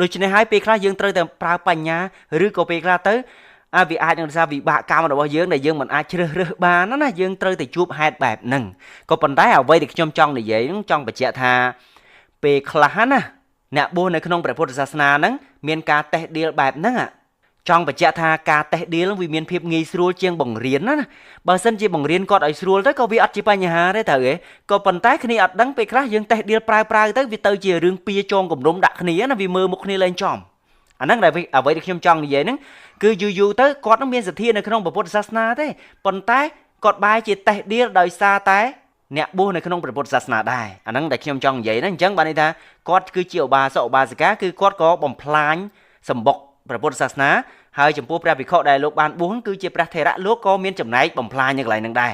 ដូច្នេះហើយពេលខ្លះយើងត្រូវតែប្រើបញ្ញាឬក៏ពេលខ្លះទៅវាអាចនឹងសារវិបាកកម្មរបស់យើងដែលយើងមិនអាចជ្រើសរើសបានណាយើងត្រូវតែជួបហេតុបែបហ្នឹងក៏ប៉ុន្តែអ្វីដែលខ្ញុំចង់និយាយហ្នឹងចង់បញ្ជាក់ថាពេលខ្លះណាអ្នកបួសនៅក្នុងព្រះពុទ្ធសាសនាហ្នឹងមានការតេះដៀលបែបហ្នឹងចង់បញ្ជាក់ថាការតេះដៀលវាមានភាពងាយស្រួលជាងបង្រៀនណាបើសិនជាបង្រៀនគាត់ឲ្យស្រួលទៅក៏វាអត់ជាបញ្ហាទេត្រូវទេក៏ប៉ុន្តែគ្នាអត់ដឹងពេលខ្លះយើងតេះដៀលប្រើទៅវាទៅជារឿងពៀចងគំនុំដាក់គ្នាណាវាមើលមុខគ្នាលែងចំអាហ្នឹងដែលអ្វីដែលខ្ញុំចង់និយាយហ្នឹងគឺយូរយូរទៅគាត់នឹងមានសទ្ធានៅក្នុងពុទ្ធសាសនាទេប៉ុន្តែ គាត់បែរជាតេះដៀលដោយសារតែអ្នកបួសនៅក្នុងព្រះពុទ្ធសាសនាដែរអាហ្នឹងដែលខ្ញុំចង់និយាយណាអញ្ចឹងបានន័យថាគាត់គឺជាឧបាសកឧបាសិកាគឺគាត់ក៏បំផ្លាញសម្បុកព្រះពុទ្ធសាសនាហើយចំពោះព្រះភិក្ខុដែលលោកបានបួសគឺជាព្រះថេរៈលោកក៏មានចំណែកបំផ្លាញនៅកន្លែងហ្នឹងដែរ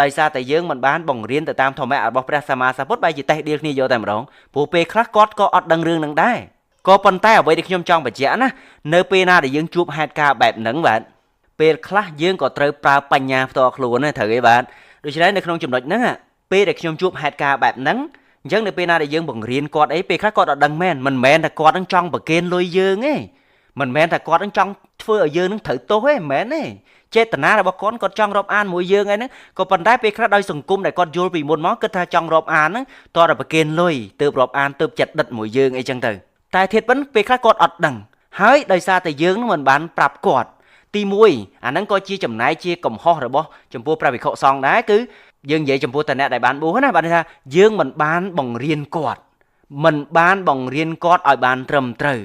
ដោយសារតែយើងមិនបានបង្រៀនទៅតាមធម្មៈរបស់ព្រះសម្មាសម្ពុទ្ធបែរជាតេះដៀលគ្នាយកតែម្ដងព្រោះពេលខ្លះគាត់ក៏អត់ដឹងរឿងហ្នឹងដែរក៏ប៉ុន្តែអ្វីដែលខ្ញុំចង់បញ្ជាក់ណានៅពេលណាដែលយើងជួបហេតុការណ៍បែបហ្នឹងបាទពេលខ្លះយើងក៏ត្រូវប្រើបញ្ញាផ្ទាល់ខ្លួនដែរត្រូវទេបាទដូច្នេះនៅក្នុងចំណុចហ្នឹងពេលដែលខ្ញុំជួបហេតុការណ៍បែបហ្នឹងអញ្ចឹងនៅពេលណាដែលយើងបង្រៀនគាត់អីពេលខ្លះគាត់អត់ដឹងមែនមិនមែនថាគាត់នឹងចង់ប្រគេនលុយយើងទេមិនមែនថាគាត់នឹងចង់ធ្វើឲ្យយើងនឹងត្រូវទោសទេមិនមែនទេចេតនារបស់គាត់គាត់ចង់រាប់អានមួយយើងអីហ្នឹងក៏ប៉ុន្តែពេលខ្លះដោយសង្គមដែលគាត់យល់ពីមុនមកគិតថាចង់រាប់អានហ្នឹងតើតែប្រគេនលុយទើបរាប់អានទើបចិត្តដិតមួយយើងអីចឹងទៅតែធៀបពិនពេលខ្លះគាត់អត់ដឹងហើយដោយសារតែយើងនឹងមិនបានប្រាប់គាត់ទី1អាហ្នឹងក៏ជាចំណែកជាកំហុសរបស់ចំពោះព្រះភិក្ខុសង្ឃដែរគឺយើងនិយាយចំពោះតអ្នកដែលបានបួសណាបានថាយើងមិនបានបង្រៀនគាត់មិនបានបង្រៀនគាត់ឲ្យបានត្រឹមត្រូវ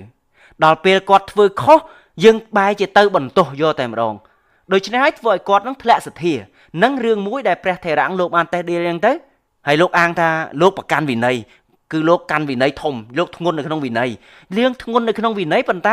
ដល់ពេលគាត់ធ្វើខុសយើងបែរជាទៅបន្ទោសយកតែម្ដងដូច្នេះហើយធ្វើឲ្យគាត់នឹងធ្លាក់សទ្ធានឹងរឿងមួយដែលព្រះថេរៈលោកបានតេះដៀលយ៉ាងទៅហើយលោកអាងថាលោកប្រកាន់វិន័យគឺលោកកាន់វិន័យធំលោកធ្ងន់នៅក្នុងវិន័យលៀងធ្ងន់នៅក្នុងវិន័យប៉ុន្ត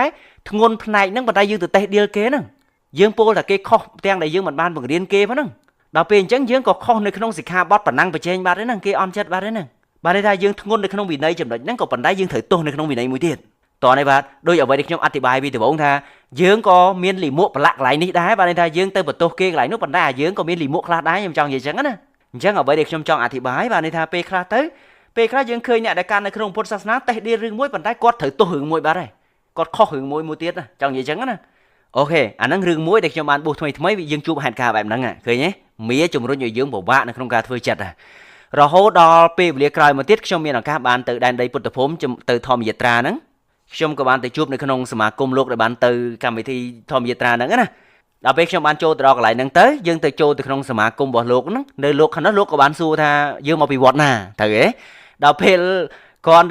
ែធ្ងន់ផ្នែកហ្នឹងប៉ុន្តែយើងទៅតេះដៀលគេហ្នឹងយើងពោលថាគេខុសទាំងដែលយើងមិនបានបង្រៀនគេហ្នឹងដល់ពេលអញ្ចឹងយើងក៏ខុសនៅក្នុងសិក្ខាបទប៉ុណ្ណឹងប្រជែងបាត់ហ្នឹងគេអន់ចិត្តបាត់ហ្នឹងបាទន័យថាយើងធ្ងន់នៅក្នុងវិន័យចំណុចហ្នឹងក៏ប៉ុន្តែយើងត្រូវទោសនៅក្នុងវិន័យមួយទៀតតោះនេះបាទដូចអ្វីដែលខ្ញុំអធិប្បាយពីដំបូងថាយើងក៏មានលិមួកប្រឡាក់កន្លែងនេះដែរបាទន័យថាយើងទៅបន្ទោសគេកន្លែងនោះប៉ុន្តែយើងក៏មានលិមួកខ្លះដែរខ្ញុំចង់និយាយអញ្ចឹងណាអញ្ចឹងអ្វីដែលខ្ញុំចង់អធិប្បាយបាទន័យថាពេលខ្លះទៅពេលខ្លះយើងឃើញអ្នកដែលកាន់នៅក្នុងពុទ្ធសាសនាតេះដៀលរឿងមួយប៉ុន្តែគាត់ត្រូវទោសរឿងមួយបាត់ហើយគាត់ខុសរឿងមួយមួយទៀតណាចង់និយាយអញ្ចឹងណាអូខេអាហ្នឹងរឿងមួយដែលខ្ញុំបានបួសថ្មីថ្មីយើងជួបហេតុការណ៍បែបហ្នឹងឃើញទេមាជំរុញឲ្យយើងពិបាកនៅក្នុងការធ្វើចិត្តរហូតដល់ពេលវេលាក្រោយមកទៀតខ្ញុំមានឱកាសបានទៅដែនដីពុទ្ធភូមិទៅធម្មយាត្រាហ្នឹងខ្ញុំក៏បានទៅជួបនៅក្នុងសមាគមលោកដែលបានទៅកម្មវិធីធម្មយាត្រាហ្នឹងណាដល់ពេលខ្ញុំបានចូលទៅដល់កន្លែងហ្នឹងទៅយើងទៅចូលទៅក្នុងសមាគមរបស់លោកហ្នឹងនៅលោកខាងនោះលោកក៏បានសួរថាយើងមកពីវត្តណាត្រូវទេដល់ពេលគ្រាន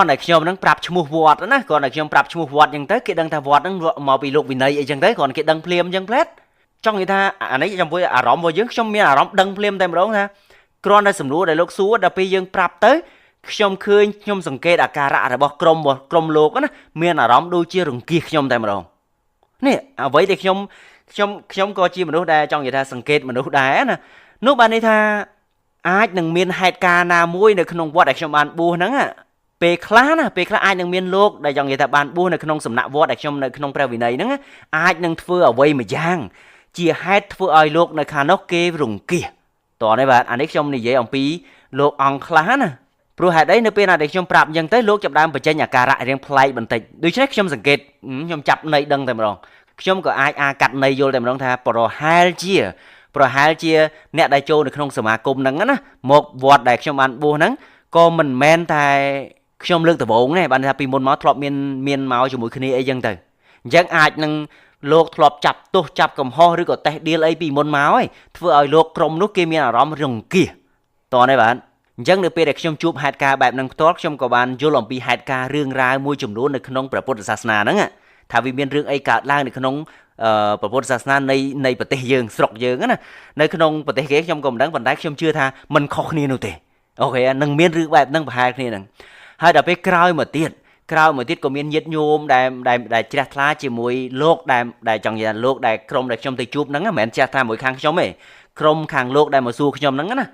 ់តែខ្ញុំហ្នឹងប្រាប់ឈ្មោះវត្តណាគ្រាន់តែខ្ញុំប្រាប់ឈ្មោះវត្តអញ្ចឹងទៅគេដឹងថាវត្តហ្នឹងមកពីលោកវិន័យអីចឹងទៅគ្រាន់គេដឹងភ្លាមអញ្ចឹងផ្លែតចង់និយាយថាអានេះចំពោះអារម្មណ៍របស់យើងខ្ញុំមានអារម្មណ៍ដឹងភ្លាមតែម្ដងថាគ្រាន់តែសំណួរដែលលោកសួរដល់ពេលយើងប្រាប់ទៅខ្ញុំឃើញខ្ញុំសង្កេតអាការៈរបស់ក្រុមលោកណាមានអារម្មណ៍ដូចជារង្គៀសខ្ញុំតែម្ដងនេះអ្វីដែលខ្ញុំខ្ញុំខ្ញុំក៏ជាមនុស្សដែលចង់និយាយថាសង្កេតមនុស្សដែរណានោះបានន័យថាអាចនឹងមានហេតុការណ៍ណាមួយនៅក្នុងវត្តដែលខ្ញុំបានបួសហ្នឹងពេលខ្លះណាពេលខ្លះអាចនឹងមានលោកដែលចង់និយាយថាបានបួសនៅក្នុងសំណាក់វត្តដែលខ្ញុំនៅក្នុងព្រះវិន័យហ្នឹងអាចនឹងធ្វើអ្វីមួយយ៉ាងជាហេតុធ្វើឲ្យលោកនៅខាងនោះគេរង្គៀសតោះនេះបាទអានេះខ្ញុំនិយាយអំពីលោកអង្គខ្លះណាព្រោះហេតុអីនៅពេលណាដែលខ្ញុំប្រាប់អញ្ចឹងទៅលោកចាប់ដើមបញ្ចេញអាការៈរៀងប្លែកបន្តិចដូច្នេះខ្ញុំសង្កេតខ្ញុំចាប់ន័យដឹងតែម្ដងខ្ញុំក៏អាចអាកាត់ន័យយល់តែម្ដងថាប្រហែលជាអ្នកដែលចូលនៅក្នុងសមាគមហ្នឹងណាមកវត្តដែលខ្ញុំបានបួសហ្នឹងក៏មិនមែនតែខ្ញុំលើកដំបូងទេបានថាពីមុនមកធ្លាប់មានមកជាមួយគ្នាអីចឹងទៅអញ្ចឹងអាចនឹងលោកធ្លាប់ចាប់ទោសចាប់កំហុសឬក៏តេះដៀលអីពីមុនមកហើយធ្វើឲ្យលោកក្រុមនោះគេមានអារម្មណ៍រង្គៀសតោះនេះបាទអញ្ចឹងនៅពេលដែលខ្ញុំជួបហេតុការណ៍បែបហ្នឹងផ្ទាល់ខ្ញុំក៏បានយល់អំពីហេតុការណ៍រឿងរ៉ាវមួយចំនួននៅក្នុងព្រះពុទ្ធសាសនាហ្នឹងថាវាមានរឿងអីកើតឡើងនៅក្នុងព្រះពុទ្ធសាសនានៃប្រទេសយើងស្រុកយើងណានៅក្នុងប្រទេសគេខ្ញុំក៏មិនដឹងប៉ុន្តែខ្ញុំជឿថាមិនខុសគ្នានោះទេអូខេនឹងមានរឿងបែបហ្នឹងប្រហែលគ្នាហ្នឹងហើយដល់ពេលក្រោយមកទៀតក៏មានញាតិញោមដែលជ្រះថ្លាជាមួយលោកដែលចង់និយាយថាលោកដែលក្រុមដែលខ្ញុំទៅជួបហ្នឹងមិនមែនជ្រះថ្លាមួយខាងខ្ញុំទេក្រុមខាងលោកដែលមកសួរខ្ញុំហ្នឹងណា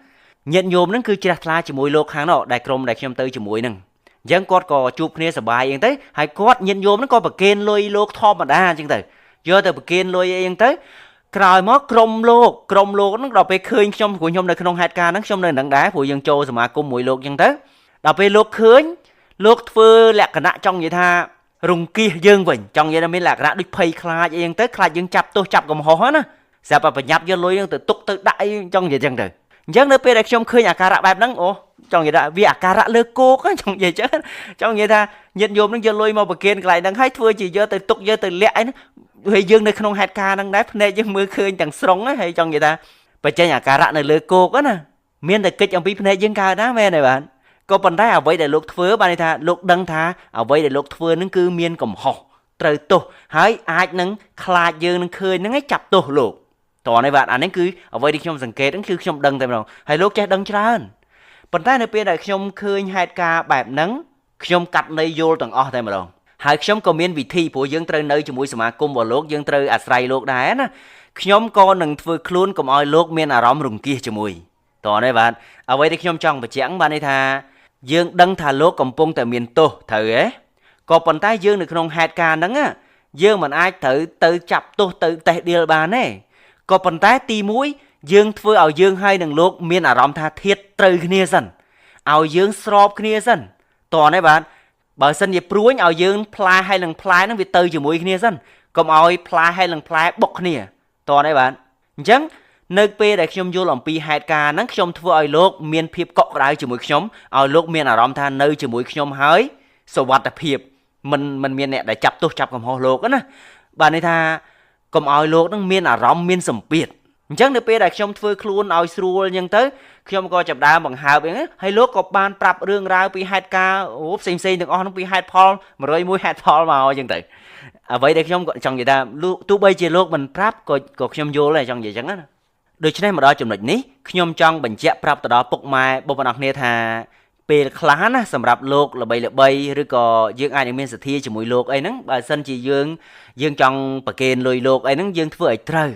ញាតិញោមហ្នឹងគឺជ្រះថ្លាជាមួយលោកខាងនោះដែលក្រុមដែលខ្ញុំទៅជាមួយហ្នឹងអញ្ចឹងគាត់ក៏ជួបគ្នាសប្បាយអីទៅហើយគាត់ញាតិញោមហ្នឹងក៏ប្រគេនលុយលោកធម្មតាអញ្ចឹងទៅយកទៅប្រគេនលុយអីអញ្ចឹងទៅក្រោយមកក្រុមលោកហ្នឹងដល់ពេលឃើញខ្ញុំព្រោះខ្ញុំនៅក្នុងហេតុការណ៍ហ្នឹងខ្ញុំនៅនឹងដែរព្រោះយើងចូលសមាគមមួយលោកអញ្ចឹងទៅដល់ពេលលោកឃើញលោកធ្វើលក្ខណៈចង់និយាយថារង្គៀសយើងវិញចង់និយាយថាមានលក្ខណៈដូចភ័យខ្លាចអីអញ្ចឹងទៅខ្លាចយើងចាប់ទោសចាប់កំហុសណាស្រាប់តែប្រញាប់យកលុយហ្នឹងទៅទុកទៅដាក់អីចង់និយាយអញ្ចឹងទៅអញ្ចឹងនៅពេលដែលខ្ញុំឃើញអាការៈបែបហ្នឹងអូចង់និយាយថាវាអាការៈលើគោកចង់និយាយចឹងចង់និយាយថាញាតិញោមហ្នឹងយកលុយមកប្រគេនកន្លែងហ្នឹងហើយធ្វើជាយកទៅទុកយកទៅលាក់អីហ្នឹងហើយយើងនៅក្នុងហេតុការណ៍ហ្នឹងដែរភ្នែកយើងមើលឃើញទាំងស្រុងហើយចង់និយាយថាបញ្ចេញអាការៈនៅលើគោកណាមានតែកិច្ចអំពីភ្នែកយើងកើតណាមែនទេបាទក៏ប៉ុន្តែអ្វីដែលលោកធ្វើបានន័យថាលោកដឹងថាអ្វីដែលលោកធ្វើនឹងគឺមានកំហុសត្រូវទោសហើយអាចនឹងខ្លាចយើងនឹងឃើញនឹងឯងចាប់ទោសលោក តោះនេះបាទអានេះគឺអ្វីដែលខ្ញុំសង្កេតហ្នឹងគឺខ្ញុំដឹងតែម្ដងហើយលោកចេះដឹងច្រើនប៉ុន្តែនៅពេលដែលខ្ញុំឃើញហេតុការណ៍បែបហ្នឹងខ្ញុំកាត់ន័យយល់ទាំងអស់តែម្ដងហើយខ្ញុំក៏មានវិធីព្រោះយើងត្រូវនៅជាមួយសមាគមរបស់លោកយើងត្រូវអាស្រ័យលោកដែរណាខ្ញុំក៏នឹងធ្វើខ្លួនកុំឲ្យលោកមានអារម្មណ៍រង្គៀសជាមួយតោះនេះបាទអ្វីដែលខ្ញុំចង់បញ្ជាក់បាទនេះថាយើងដឹងថាលោកកំពុងតែមានទោសត្រូវទេក៏ប៉ុន្តែយើងនៅក្នុងហេតុការណ៍ហ្នឹងយើងមិនអាចត្រូវទៅចាប់ទោសទៅតេះដៀលបានទេក៏ប៉ុន្តែទី1យើងធ្វើឲ្យយើងហើយនឹងលោកមានអារម្មណ៍ថាធៀបត្រូវគ្នាសិនឲ្យយើងស្របគ្នាសិនតោះនេះបាទបើសិនជាព្រួញឲ្យយើងផ្លែហើយនឹងផ្លែហ្នឹងវាទៅជាមួយគ្នាសិនកុំឲ្យផ្លែហើយនឹងផ្លែបុកគ្នាតោះនេះបាទអញ្ចឹងនៅពេលដែលខ្ញុំយល់អំពីហេតុការណ៍ហ្នឹងខ្ញុំធ្វើឲ្យលោកមានភាពកក់ក្ដៅជាមួយខ្ញុំឲ្យលោកមានអារម្មណ៍ថានៅជាមួយខ្ញុំហើយសុវត្ថិភាពមិនមានអ្នកដែលចាប់ទោសចាប់កំហុសលោកណាបាទនេះថាកុំឲ្យលោកនឹងមានអារម្មណ៍មានសម្ពាធអញ្ចឹងនៅពេលដែលខ្ញុំធ្វើខ្លួនឲ្យស្រួលអញ្ចឹងទៅខ្ញុំក៏ចាប់ដើមបង្ហើបអញ្ចឹងហើយលោកក៏បានប្រាប់រឿងរ៉ាវពីហេតុការណ៍អូផ្សេងផ្សេងទាំងអស់ហ្នឹងពីហេតុផល101ហេតុផលមកអញ្ចឹងទៅអ្វីដែលខ្ញុំក៏ចង់និយាយថាទោះបីជាលោកមិនប្រាប់ក៏ខ្ញុំយល់ដែរចង់និយាយអញ្ចឹងណាដូច្នេះមកដល់ចំណុចនេះខ្ញុំចង់បញ្ជាក់ប្រាប់ទៅដល់ពុកម៉ែបងប្អូនគ្នាថាពេលខ្លះណាសម្រាប់លោកល្បីៗឬក៏យើងអាចនឹងមានសទ្ធាជាមួយលោកអីហ្នឹងបើសិនជាយើងចង់ប្រគេនលុយលោកអីហ្នឹងយើងធ្វើឲ្យត្រូវ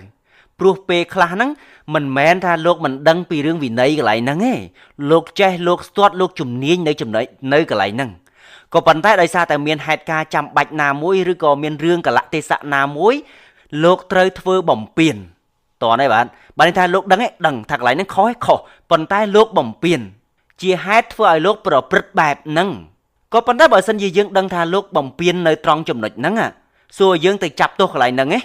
ព្រោះពេលខ្លះហ្នឹងមិនមែនថាលោកមិនដឹងពីរឿងវិន័យកន្លែងហ្នឹងទេលោកចេះលោកស្ទាត់លោកជំនាញនៅចំណុចនៅកន្លែងហ្នឹងក៏ប៉ុន្តែដោយសារតែមានហេតុការណ៍ចាំបាច់ណាមួយឬក៏មានរឿងកលៈទេសៈណាមួយលោកត្រូវធ្វើបំពេញតោះនេះបាទបាទនេះថាលោកដឹងឯងដឹងថាកន្លែងហ្នឹងខុសឯងខុសប៉ុន្តែលោកបំពេញជាហេតុធ្វើឲ្យលោកប្រព្រឹត្តបែបហ្នឹងក៏ប៉ុន្តែបើសិនជាយើងដឹងថាលោកបំពេញនៅត្រង់ចំណុចហ្នឹងសួរយើងទៅចាប់ទោសកន្លែងហ្នឹងឯង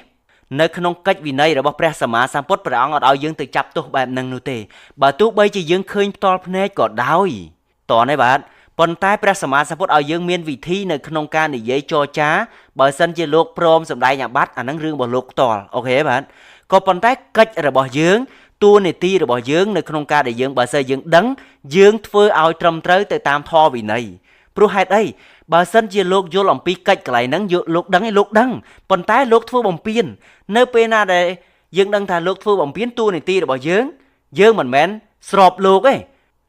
នៅក្នុងកិច្ចវិន័យរបស់ព្រះសម្មាសម្ពុទ្ធព្រះអង្គអត់ឲ្យយើងទៅចាប់ទោសបែបហ្នឹងនោះទេបើទោះបីជាយើងឃើញផ្ទាល់ភ្នែកក៏ដោយតោះនេះបាទប៉ុន្តែព្រះសម្មាសម្ពុទ្ធឲ្យយើងមានវិធីនៅក្នុងការនិយាយចរចាបើសិនជាលោកព្រមសម្ដែងអាបត្តិអាហ្នឹងរឿងរបស់លោកផ្ទាល់អូខេបាទក៏ប៉ុន្តែកិច្ចរបស់យើងតួនាទីរបស់យើងនៅក្នុងការដែលយើងបើសិនយើងដឹងយើងធ្វើឲ្យត្រឹមត្រូវទៅតាមធម៌វិន័យព្រោះហេតុអីបើសិនជាលោកយល់អំពីកិច្ចកន្លែងហ្នឹងលោកដឹងឯងលោកដឹងប៉ុន្តែលោកធ្វើបំពេញនៅពេលណាដែលយើងដឹងថាលោកធ្វើបំពេញតួនាទីរបស់យើងយើងមិនមែនស្របលោកទេ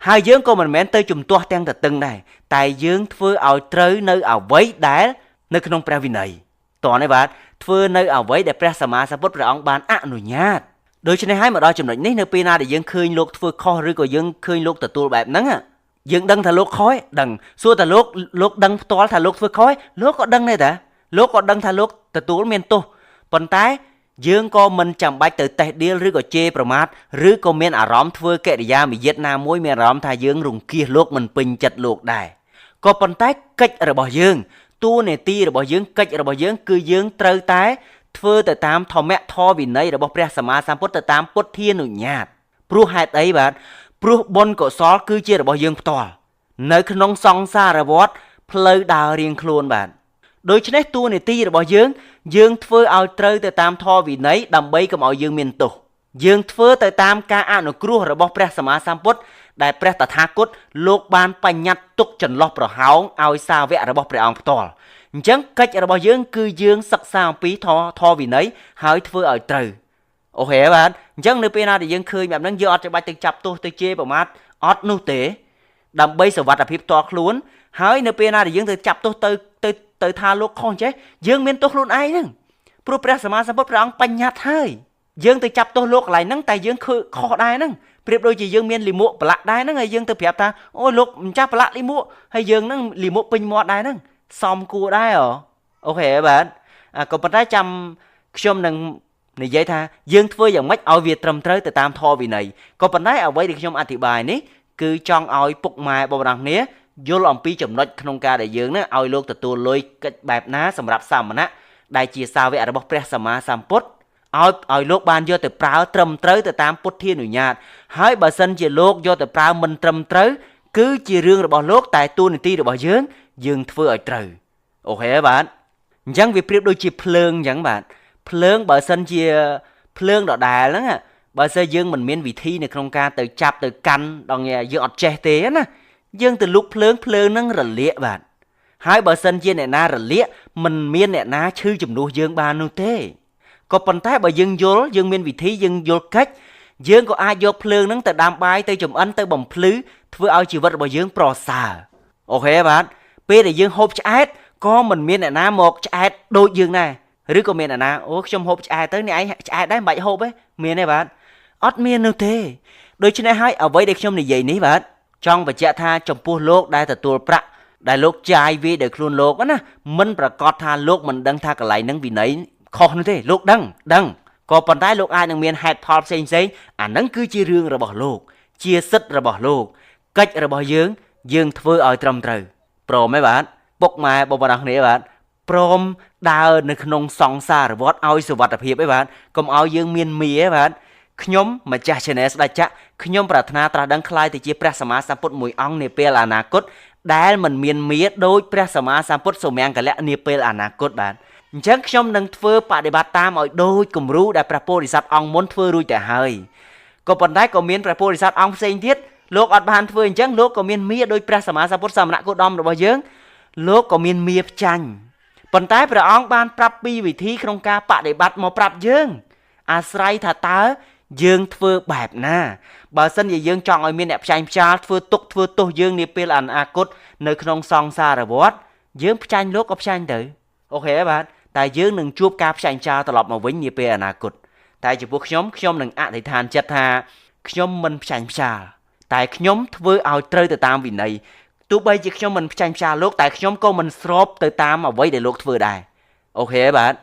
ហើយយើងក៏មិនមែនទៅជំទាស់ទាំងតឹងដែរតែយើងធ្វើឲ្យត្រូវនៅអ្វីដែលនៅក្នុងព្រះវិន័យតោះនេះបាទធ្វើនៅអ្វីដែលព្រះសម្មាសម្ពុទ្ធព្រះអង្គបានអនុញ្ញាតដូច្នេះហើយមកដល់ចំណុចនេះនៅពេលណាដែលយើងឃើញលោកធ្វើខុសឬក៏យើងឃើញលោកទទួលបែបហ្នឹងយើងដឹងថាលោកខុសដឹងសួរតែលោកដឹងផ្ទាល់ថាលោកធ្វើខុសលោកក៏ដឹងដែរតាលោកក៏ដឹងថាលោកទទួលមានទោសប៉ុន្តែយើងក៏មិនចាំបាច់ទៅតេះដៀលឬក៏ជេរប្រមាថឬក៏មានអារម្មណ៍ធ្វើកិរិយាមាយាទណាមួយមានអារម្មណ៍ថាយើងរង្គៀសលោកមិនពេញចិត្តលោកដែរក៏ប៉ុន្តែកិច្ចរបស់យើងតួនាទីរបស់យើងកិច្ចរបស់យើងគឺយើងត្រូវតែធ្វើទៅតាមធម្មៈធម៌វិន័យរបស់ព្រះសម្មាសម្ពុទ្ធទៅតាមពុទ្ធានុញ្ញាតព្រោះហេតុអីបាទព្រោះបុណ្យកុសលគឺជារបស់យើងផ្ទាល់នៅក្នុងសង្សារវដ្តផ្លូវដើររៀងខ្លួនបាទដូច្នេះតួនាទីរបស់យើងយើងធ្វើឲ្យត្រូវទៅតាមធម៌វិន័យដើម្បីកុំឲ្យយើងមានទោសយើងធ្វើទៅតាមការអនុគ្រោះរបស់ព្រះសម្មាសម្ពុទ្ធដែលព្រះតថាគតលោកបានបញ្ញត្តិទុកចន្លោះប្រហោងឲ្យសាវករបស់ព្រះអង្គផ្ទាល់អញ្ចឹងកិច្ចរបស់យើងគឺយើងសិក្សាអំពីធម៌វិន័យហើយធ្វើឲ្យត្រូវអូខេបាទអញ្ចឹងនៅពេលណាដែលយើងឃើញបែបហ្នឹងយើងអត់ចាំបាច់ទៅចាប់ទោសទៅជេរប្រមាថអត់នោះទេដើម្បីសុវត្ថិភាពផ្ទាល់ខ្លួនហើយនៅពេលណាដែលយើងទៅចាប់ទោសទៅទៅទៅថាលោកខុសចេះយើងមានទោសខ្លួនឯងហ្នឹងព្រោះព្រះសម្មាសម្ពុទ្ធព្រះអង្គបញ្ញត្តិហើយយើងទៅចាប់ទោសលោកកន្លែងហ្នឹងតែយើងខុសដែរហ្នឹងប្រៀបដូចជាយើងមានលិមួកប្រឡាក់ដែរហ្នឹងហើយយើងទៅប្រាប់ថាអូលោកម្ចាស់ប្រឡាក់លិមួកហើយយើងហ្នឹងលិមួកពេញមាត់ដែរហ្នឹងសមគួរដែរអូខេបាទក៏ប៉ុន្តែចាំខ្ញុំនឹងនិយាយថាយើងធ្វើយ៉ាងម៉េចឲ្យវាត្រឹមត្រូវទៅតាមធម៌វិន័យក៏ប៉ុន្តែអ្វីដែលខ្ញុំអធិប្បាយនេះគឺចង់ឲ្យពុកម៉ែបងប្អូនគ្នាយល់អំពីចំណុចក្នុងការដែលយើងណាឲ្យលោកទទួលលុយកិច្ចបែបណាសម្រាប់សាមណៈដែលជាសាវករបស់ព្រះសម្មាសម្ពុទ្ធឲ្យលោកបានយកទៅប្រើត្រឹមត្រូវទៅតាមពុទ្ធានុញ្ញាតហើយបើសិនជាលោកយកទៅប្រើមិនត្រឹមត្រូវគឺជារឿងរបស់លោកតែតួនាទីរបស់យើងយើងធ្វើឲ្យត្រូវអូខេបាទអញ្ចឹងវាប្រៀបដូចជាភ្លើងអញ្ចឹងបាទភ្លើងបើសិនជាភ្លើងដដែលហ្នឹងបើសិនយើងមិនមានវិធីនៅក្នុងការទៅចាប់ទៅកាន់ដល់យើងអត់ចេះទេណាយើងទៅលុកភ្លើងភ្លើងហ្នឹងរលាកបាទហើយបើសិនជាអ្នកណារលាកមិនមានអ្នកណាឈឺជំនួសយើងបាននោះទេ ក៏ប៉ុន្តែបើយើងយល់យើងមានវិធីយើងយល់កិច្ចយើងក៏អាចយកភ្លើងហ្នឹងទៅដាំបាយទៅចម្អិនទៅបំភ្លឺធ្វើឲ្យជីវិតរបស់យើងប្រសើរអូខេបាទពេលដែលយើងហូបឆ្អែតក៏មិនមានអ្នកណាមកឆ្អែតដូចយើងដែរឬក៏មានអ្នកណាអូខ្ញុំហូបឆ្អែតទៅអ្នកឯងឆ្អែតដែរមិនបាច់ហូបទេមានទេបាទអត់មាននោះទេដូច្នេះហើយអ្វីដែលខ្ញុំនិយាយនេះបាទចង់បញ្ជាក់ថាចំពោះលោកដែលទទួលប្រាក់ដែលលោកចាយវាដោយខ្លួនលោកណាមិនប្រកាសថាលោកមិនដឹងថាកន្លែងហ្នឹងវិន័យខុសនោះទេលោកដឹងដឹងក៏ប៉ុន្តែលោកអាចនឹងមានហេតុផលផ្សេងផ្សេងអាហ្នឹងគឺជារឿងរបស់លោកជាសិទ្ធិរបស់លោកកិច្ចរបស់យើងយើងធ្វើឲ្យត្រឹមត្រូវព្រមទេបាទពុកម៉ែបងប្អូនគ្នាបាទព្រមដើរនៅក្នុងសង្សារវដ្តឲ្យសុវត្ថិភាពឯបាទកុំឲ្យយើងមានមាបាទខ្ញុំម្ចាស់ Channel ស្ដេចចក្រខ្ញុំប្រាថ្នាត្រាស់ដឹងក្លាយទៅជាព្រះសម្មាសម្ពុទ្ធមួយអង្គនាពេលអនាគតដែលមិនមានមាដូចព្រះសម្មាសម្ពុទ្ធសុមង្គលៈនាពេលអនាគតបាទអញ្ចឹងខ្ញុំនឹងធ្វើបដិបត្តិតាមឲ្យដូចគំរូដែលព្រះពោធិសត្វអង្គមុនធ្វើរួចទៅហើយក៏ប៉ុន្តែក៏មានព្រះពោធិសត្វអង្គផ្សេងទៀតលោកអត់បានធ្វើអញ្ចឹងលោកក៏មានមាដូចព្រះសម្មាសម្ពុទ្ធសមណគោតមរបស់យើងលោកក៏មានមាផ្ចាញ់ប៉ុន្តែព្រះអង្គបានប្រាប់ពីវិធីក្នុងការបដិបត្តិមកប្រាប់យើងអាស្រ័យថាតើយើងធ្វើបែបណាបើសិនជាយើងចង់ឲ្យមានអ្នកផ្ចាញ់ផ្ចាលធ្វើទុកធ្វើទោសយើងនាពេលអនាគតនៅក្នុងសង្សារវដ្តយើងផ្ចាញ់លោកក៏ផ្ចាញ់ទៅអូខេបាទតែយើងនឹងជួបការផ្ចាញ់ផ្ចាលត្រឡប់មកវិញនាពេលអនាគតតែចំពោះខ្ញុំខ្ញុំនឹងអធិដ្ឋានចិត្តថាខ្ញុំមិនផ្ចាញ់ផ្ចាលតែខ្ញុំធ្វើឲ្យត្រូវទៅតាមវិន័យទោះបីជាខ្ញុំមិនផ្ចាញ់ផ្ចាលលោកតែខ្ញុំក៏មិនស្របទៅតាមអ្វីដែលលោកធ្វើដែរអូខេបាទ